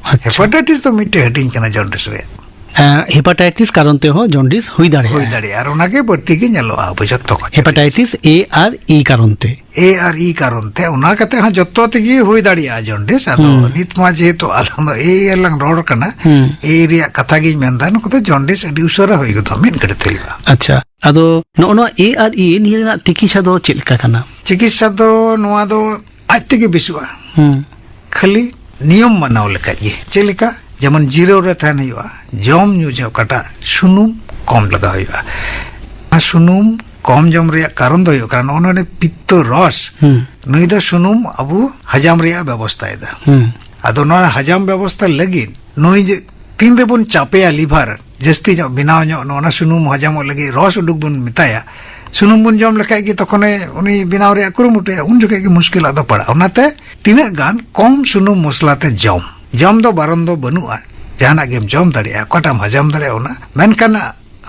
ᱟᱪᱪᱷᱟ᱾ ᱦᱮᱯᱟᱴᱟᱭᱴᱤᱥ ᱫᱚ ᱢᱤᱫᱴᱮᱡ ᱦᱟᱹᱴᱤᱧ ᱠᱟᱱᱟ ᱡᱚᱱᱰᱤᱥ ᱨᱮᱭᱟᱜ᱾ ᱦᱮᱸ, ᱦᱮᱯᱟᱴᱟᱭᱴᱤᱥ ᱠᱟᱨᱚᱱ ᱛᱮᱦᱚᱸ ᱡᱚᱱᱰᱤᱥ ᱦᱩᱭ ᱫᱟᱲᱮᱭᱟᱜᱼᱟ᱾ ᱦᱩᱭ ᱫᱟᱲᱮᱭᱟᱜᱼᱟ, ᱟᱨ ᱚᱱᱟᱜᱮ ᱵᱟᱹᱲᱛᱤ ᱜᱮ ᱧᱮᱞᱚᱜᱼᱟ ᱟᱵᱚ ᱡᱚᱛᱚ ᱠᱷᱚᱱ᱾ ᱦᱮᱯᱟᱴᱟᱭᱴᱤᱥ ᱮ ᱟᱨ ᱤ ᱠᱟᱨᱚᱱ ᱛᱮ᱾ ᱮ ᱟᱨ ᱤ ᱠᱟᱨᱚᱱ ᱛᱮ, ᱚᱱᱟ ᱠᱟᱛᱮ ᱦᱚᱸ ᱡᱚᱛᱚ ᱛᱮᱜᱮ ᱦᱩᱭ ᱫᱟᱲᱮᱭᱟᱜᱼᱟ ᱡᱚᱱᱰᱤᱥ᱾ ᱟᱫᱚ ᱦᱩᱸ᱾ ᱱᱤᱛ ᱢᱟ ᱡᱮᱦᱮᱛᱩ ᱟᱞᱟᱝ ᱫᱚ ᱮ ᱟᱨ ᱞᱟᱝ ᱨᱚᱲ ᱠᱟᱱᱟ, ᱦᱩᱸ᱾ ᱮ ᱨᱮᱭᱟᱜ ᱠᱟᱛᱷᱟ ᱜᱤᱧ ᱢᱮᱱᱫᱟ, ᱱᱩᱠᱩ ᱫᱚ ᱡᱚᱱᱰᱤᱥ ᱟᱹᱰᱤ ᱩᱥᱟᱹᱨᱟ ᱦᱩᱭ ᱜᱚᱫᱚᱜᱼᱟ, ᱢᱤᱫ ᱜᱷᱟᱹᱲᱤᱡ ᱛᱮ ᱦᱩᱭᱩᱜᱼᱟ᱾ ᱟᱪᱪᱷᱟ, ᱟᱫᱚ ᱱᱚᱜᱼᱚ ᱱᱚᱣᱟ ᱮ ᱟᱨ ᱤ ᱱᱤᱭᱟᱹ ᱨᱮᱱᱟᱜ ᱛᱤᱠᱤᱪᱷᱟ ᱫᱚ ᱪᱮᱫ ᱞᱮᱠᱟ ᱠᱟᱱᱟ? ᱪᱤᱠᱤᱛᱥᱟ ᱫᱚ ᱱᱚᱣᱟ ᱫᱚ ᱟᱡ ᱛᱮᱜᱮ ᱵᱮᱥᱚᱜᱼᱟ᱾ ᱦᱩᱸ᱾ ᱠᱷᱟᱹᱞᱤ ᱱᱤᱭᱚᱢ ᱢᱟᱱᱟᱣ ᱞᱮᱠᱷᱟᱡ ᱜᱮ᱾ ᱪᱮᱫ ᱞᱮᱠᱟ? ᱡᱮᱢᱚᱱ ᱡᱤᱨᱟᱹᱣ ᱨᱮ ᱛᱟᱦᱮᱱ ᱦᱩᱭᱩᱜᱼᱟ, ᱡᱚᱢ ᱧᱩ ᱡᱚᱦᱚᱜ ᱚᱠᱟᱴᱟᱜ ᱥᱩᱱᱩᱢ ᱠᱚᱢ ᱞᱟᱜᱟᱣ ᱦᱩᱭᱩᱜᱼᱟ᱾ ᱚᱱᱟ ᱥᱩᱱᱩᱢ ᱠᱚᱢ ᱡᱚᱢ ᱨᱮᱭᱟᱜ ᱠᱟᱨᱚᱱ ᱫᱚ ᱦᱩᱭᱩᱜ ᱠᱟᱱᱟ, ᱱᱚᱜᱼᱚ ᱱᱚᱰᱮ ᱯᱤᱛᱛᱚ ᱨᱚᱥ, ᱦᱩᱸ᱾ ᱱᱩᱭ ᱫᱚ ᱥᱩᱱᱩᱢ ᱟᱵᱚ ᱦᱟᱡᱟᱢ ᱨᱮᱭᱟᱜ ᱵᱮᱵᱚᱥᱛᱷᱟᱭᱮᱫᱟ᱾ ᱦᱩᱸ᱾ ᱟᱫᱚ ᱱᱚᱣᱟ ᱦᱟᱡᱟᱢ ᱵᱮᱵᱚᱥᱛᱷᱟ ᱞᱟᱹᱜᱤᱫ ᱱᱩᱭ ᱡᱮ ᱛᱤᱱ ᱨᱮᱵᱚᱱ ᱪᱟᱯᱮᱭᱟ ᱞᱤᱵᱷᱟᱨ, ᱡᱟᱹᱥᱛᱤ ᱧᱚᱜ ᱵᱮᱱᱟᱣ ᱧᱚᱜ, ᱱᱚᱜᱼᱚ ᱱᱟ ᱥᱩᱱᱩᱢ ᱦᱟᱡᱟᱢᱚᱜ ᱞᱟᱹᱜᱤᱫ ᱨᱚᱥ ᱩᱰᱩᱠ ᱵᱚᱱ ᱢᱮᱛᱟᱭᱟ, ᱥᱩᱱᱩᱢ ᱵᱚᱱ ᱡᱚᱢ ᱞᱮᱠᱷᱟᱡ ᱜᱮ ᱛᱚᱠᱷᱚᱱᱮ ᱩᱱᱤ ᱵᱮᱱᱟᱣ ᱨᱮᱭᱟᱜ ᱠᱩᱨᱩᱢᱩᱴᱩᱭᱟ, ᱩᱱ ᱡᱚᱠᱷᱮᱡ ᱜᱮ ᱢᱩᱥᱠᱤᱞᱟᱜ ᱫᱚ ᱯᱟᱲᱟᱜᱼᱟ᱾ ᱚᱱᱟᱛᱮ ᱛᱤᱱᱟᱹᱜ ᱜᱟᱱ ᱠᱚᱢ ᱥᱩᱱᱩᱢ ᱢᱚᱥᱞᱟ ᱛᱮ ᱡᱚᱢ, ᱡᱚᱢ ᱫᱚ ᱵᱟᱨᱚᱱ ᱫᱚ ᱵᱟᱹᱱᱩᱜᱼᱟ, ᱡᱟᱦᱟᱱᱟᱜ ᱜᱮᱢ ᱡᱚᱢ ᱫᱟᱲᱮᱭᱟᱜᱼᱟ, ᱚᱠᱟᱴᱟᱜ ᱮᱢ ᱦᱟᱡᱟᱢ ᱫᱟᱲᱮᱭᱟᱜᱼᱟ ᱚᱱᱟ᱾ ᱢᱮᱱᱠᱷᱟᱱ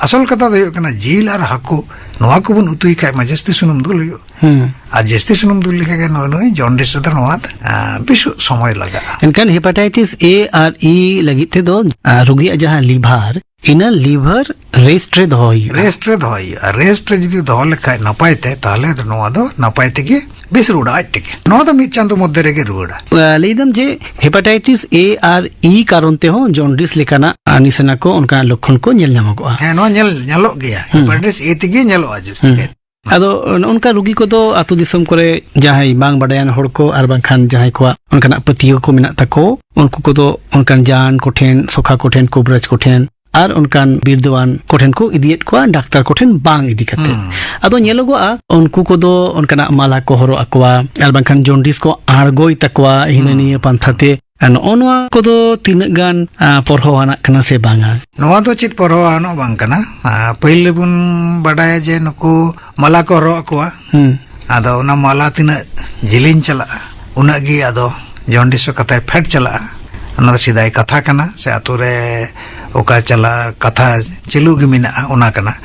ᱟᱥᱚᱞ ᱠᱟᱛᱷᱟ ᱫᱚ ᱦᱩᱭᱩᱜ ᱠᱟᱱᱟ, ᱡᱤᱞ ᱟᱨ ᱦᱟᱹᱠᱩ ᱱᱚᱣᱟ ᱠᱚᱵᱚᱱ ᱩᱛᱩᱭ ᱠᱷᱟᱡ ᱢᱟ ᱡᱟᱹᱥᱛᱤ ᱥᱩᱱᱩᱢ ᱫᱩᱞ ᱦᱩᱭᱩᱜᱼᱟ᱾ ᱦᱩᱸ᱾ ᱟᱨ ᱡᱟᱹᱥᱛᱤ ᱥᱩᱱᱩᱢ ᱫᱩᱞ ᱞᱮᱠᱷᱟᱡ ᱜᱮ ᱱᱚᱜᱼᱚᱭ ᱱᱩᱭ ᱡᱚᱱᱰᱤᱥ ᱨᱮᱫᱚ ᱱᱚᱣᱟ, ᱟ, ᱵᱮᱥᱚᱜ ᱥᱚᱢᱚᱭ ᱞᱟᱜᱟᱜᱼᱟ᱾ ᱮᱱᱠᱷᱟᱱ ᱦᱮᱯᱟᱴᱟᱭᱴᱤᱥ ᱮ ᱟᱨ ᱤ ᱞᱟᱹᱜᱤᱫ ᱛᱮᱫᱚ, ᱟ, ᱨᱩᱜᱤᱭᱟᱜ ᱡᱟᱦᱟᱸ ᱞᱤᱵᱷᱟᱨ, ᱤᱱᱟᱹ ᱞᱤᱵᱷᱟᱨ ᱨᱮᱥᱴ ᱨᱮ ᱫᱚᱦᱚᱭ ᱦᱩᱭᱩᱜᱼᱟ᱾ ᱨᱮᱥᱴ ᱨᱮ ᱫᱚᱦᱚᱭ ᱦᱩᱭᱩᱜᱼᱟ᱾ ᱨᱮᱥᱴ ᱨᱮ ᱡᱩᱫᱤ ᱫᱚᱦᱚ ᱞᱮᱠᱷᱟᱡ ᱱᱟᱯᱟᱭ ᱛᱮ, ᱛᱟᱦᱞᱮ ᱫᱚ ᱱᱚᱣᱟ ᱫᱚ ᱱᱟᱯᱟᱭ ᱛᱮᱜᱮ ᱵᱮᱥ ᱨᱩᱣᱟᱹᱲᱟ ᱟᱡ ᱛᱮᱜᱮ᱾ ᱱᱚᱣᱟ ᱫᱚ ᱢᱤᱫ ᱪᱟᱸᱫᱚ ᱢᱚᱫᱽᱫᱷᱮ ᱨᱮᱜᱮ ᱨᱩᱣᱟᱹᱲᱟ᱾ ᱟ, ᱞᱟᱹᱭ ᱫᱟᱢ ᱡᱮ ᱦᱮᱯᱟᱴᱟᱭᱴᱤᱥ ᱮ ᱟᱨ ᱤ ᱠᱟᱨᱚᱱ ᱛᱮᱦᱚᱸ ᱡᱚᱱᱰᱤᱥ ᱞᱮᱠᱟᱱᱟᱜ, ᱟ, ᱱᱤᱥᱟᱱᱟ ᱠᱚ, ᱚᱱᱠᱟᱱᱟᱜ ᱞᱚᱠᱠᱷᱚᱱ ᱠᱚ ᱧᱮᱞ ᱧᱟᱢᱚᱜᱚᱜᱼᱟ᱾ ᱦᱮᱸ, ᱱᱚᱣᱟ ᱧᱮᱞ ᱧᱮᱞᱚᱜ ᱜᱮᱭᱟ᱾ ᱦᱩᱸ᱾ ᱦᱮᱯᱟᱴᱟᱭᱴᱤᱥ ᱮ ᱛᱮᱜᱮ ᱧᱮᱞᱚᱜᱼᱟ ᱡᱟᱹᱥᱛᱤ ᱦᱩᱸ᱾ ᱠᱟᱭᱛᱮ᱾ ᱟᱫᱚ ᱱᱚᱜᱼᱚ ᱱᱚᱝᱠᱟ ᱨᱩᱜᱤ ᱠᱚᱫᱚ ᱟᱹᱛᱩ ᱫᱤᱥᱚᱢ ᱠᱚᱨᱮ ᱡᱟᱦᱟᱸᱭ ᱵᱟᱝ ᱵᱟᱰᱟᱭᱟᱱ ᱦᱚᱲ ᱠᱚ ᱟᱨ ᱵᱟᱝᱠᱷᱟᱱ ᱡᱟᱦᱟᱸᱭ ᱠᱚᱣᱟᱜ ᱚᱱᱠᱟᱱᱟᱜ ᱯᱟᱹᱛᱭᱟᱹᱣ ᱠᱚ ᱢᱮᱱᱟᱜ ᱛᱟᱠᱚ, ᱩᱱᱠᱩ ᱠᱚᱫᱚ ᱚᱱᱠᱟᱱ ᱡᱟᱱ ᱠᱚᱴᱷᱮᱱ, ᱥᱚᱠᱷᱟ ᱠᱚᱴᱷᱮᱱ, ᱠᱚᱵᱨᱟᱡᱽ ᱠᱚᱴᱷᱮᱱ ᱟᱨ ᱚᱱᱠᱟᱱ ᱵᱤᱨᱫᱟᱹᱣᱟᱱ ᱠᱚᱴᱷᱮᱱ ᱠᱚ ᱤᱫᱤᱭᱮᱫ ᱠᱚᱣᱟ, ᱰᱟᱠᱛᱟᱨ ᱠᱚᱴᱷᱮᱱ ᱵᱟᱝ ᱤᱫᱤ ᱠᱟᱛᱮ᱾ ᱦᱩᱸ᱾ ᱟᱫᱚ ᱧᱮᱞᱚᱜᱚᱜᱼᱟ, ᱩᱱᱠᱩ ᱠᱚᱫᱚ ᱚᱱᱠᱟᱱᱟᱜ ᱢᱟᱞᱟ ᱠᱚ ᱦᱚᱨᱚᱜ ᱟᱠᱚᱣᱟ ᱟᱨ ᱵᱟᱝᱠᱷᱟᱱ ᱡᱚᱱᱰᱤᱥ ᱠᱚ ᱟᱬᱜᱚᱭ ᱛᱟᱠᱚᱣᱟ ᱦᱤᱱᱟᱹ ᱦᱩᱸ᱾ ᱱᱤᱭᱟᱹ ᱯᱟᱱᱛᱷᱟ ᱛᱮ᱾ ᱟᱨ ᱱᱚᱜᱼᱚ ᱱᱚᱣᱟ ᱠᱚᱫᱚ ᱛᱤᱱᱟᱹᱜ ᱜᱟᱱ, ᱟ, ᱯᱚᱨᱦᱚᱣᱟᱱᱟᱜ ᱠᱟᱱᱟ ᱥᱮ ᱵᱟᱝᱟ? ᱱᱚᱣᱟ ᱫᱚ ᱪᱮᱫ ᱯᱚᱨᱦᱚᱣᱟᱱᱚᱜ ᱵᱟᱝ ᱠᱟᱱᱟ᱾ ᱟ, ᱯᱟᱹᱦᱤᱞ ᱨᱮᱵᱚᱱ ᱵᱟᱰᱟᱭᱟ ᱡᱮ ᱱᱩᱠᱩ ᱢᱟᱞᱟ ᱠᱚ ᱦᱚᱨᱚᱜ ᱟᱠᱚᱣᱟ᱾ ᱦᱩᱸ᱾ ᱟᱫᱚ ᱚᱱᱟ ᱢᱟᱞᱟ ᱛᱤᱱᱟᱹᱜ ᱡᱤᱞᱤᱧ ᱪᱟᱞᱟᱜᱼᱟ, ᱩᱱᱟᱹᱜ ᱜᱮ ᱟᱫᱚ ᱡᱚᱱᱰᱤᱥ ᱠᱟᱛᱷᱟᱭ ᱯᱷᱮᱰ ᱪᱟᱞᱟᱜᱼᱟ᱾ ᱚᱱᱟ ᱫᱚ ᱥᱮᱫᱟᱭ ᱠᱟᱛᱷᱟ ᱠᱟᱱᱟ, ᱥᱮ ᱟᱛᱳ ᱨᱮ ᱚᱠᱟ ᱪᱟᱞᱟᱜ ᱠᱟᱛᱷᱟ ᱪᱟᱹᱞᱩ ᱜᱮ ᱢᱮᱱᱟᱜᱼᱟ, ᱚᱱᱟ ᱠᱟᱱᱟ᱾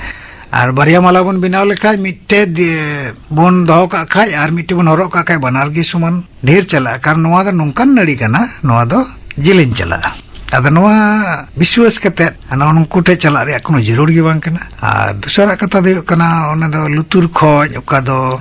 ᱟᱨ ᱵᱟᱨᱭᱟ ᱢᱟᱞᱟ ᱵᱚᱱ ᱵᱮᱱᱟᱣ ᱞᱮᱠᱷᱟᱡ, ᱢᱤᱫᱴᱮᱡ ᱫᱤᱭᱮ ᱵᱚᱱ ᱫᱚᱦᱚ ᱠᱟᱜ ᱠᱷᱟᱡ ᱟᱨ ᱢᱤᱫᱴᱮᱡ ᱵᱚᱱ ᱦᱚᱨᱚᱜ ᱠᱟᱜ ᱠᱷᱟᱡ, ᱵᱟᱱᱟᱨ ᱜᱮ ᱥᱚᱢᱟᱱ ᱰᱷᱮᱨ ᱪᱟᱞᱟᱜᱼᱟ᱾ ᱠᱟᱨᱚᱱ ᱱᱚᱣᱟ ᱫᱚ ᱱᱚᱝᱠᱟᱱ ᱱᱟᱹᱲᱤ ᱠᱟᱱᱟ, ᱱᱚᱣᱟ ᱫᱚ ᱡᱮᱞᱮᱧ ᱪᱟᱞᱟᱜᱼᱟ᱾ ᱟᱫᱚ ᱱᱚᱣᱟ ᱵᱤᱥᱣᱟᱥ ᱠᱟᱛᱮᱫ ᱱᱚᱜᱼᱚ ᱱᱩᱠᱩ ᱴᱷᱮᱡ ᱪᱟᱞᱟᱜ ᱨᱮᱭᱟᱜ ᱠᱳᱱᱳ ᱡᱟᱹᱨᱩᱲ ᱜᱮ ᱵᱟᱝ ᱠᱟᱱᱟ᱾ ᱟᱨ ᱫᱚᱥᱟᱨᱟᱜ ᱠᱟᱛᱷᱟ ᱫᱚ ᱦᱩᱭᱩᱜ ᱠᱟᱱᱟ, ᱚᱱᱟ ᱫᱚ ᱞᱩᱛᱩᱨ ᱠᱷᱚᱡ ᱚᱠᱟ ᱫᱚ,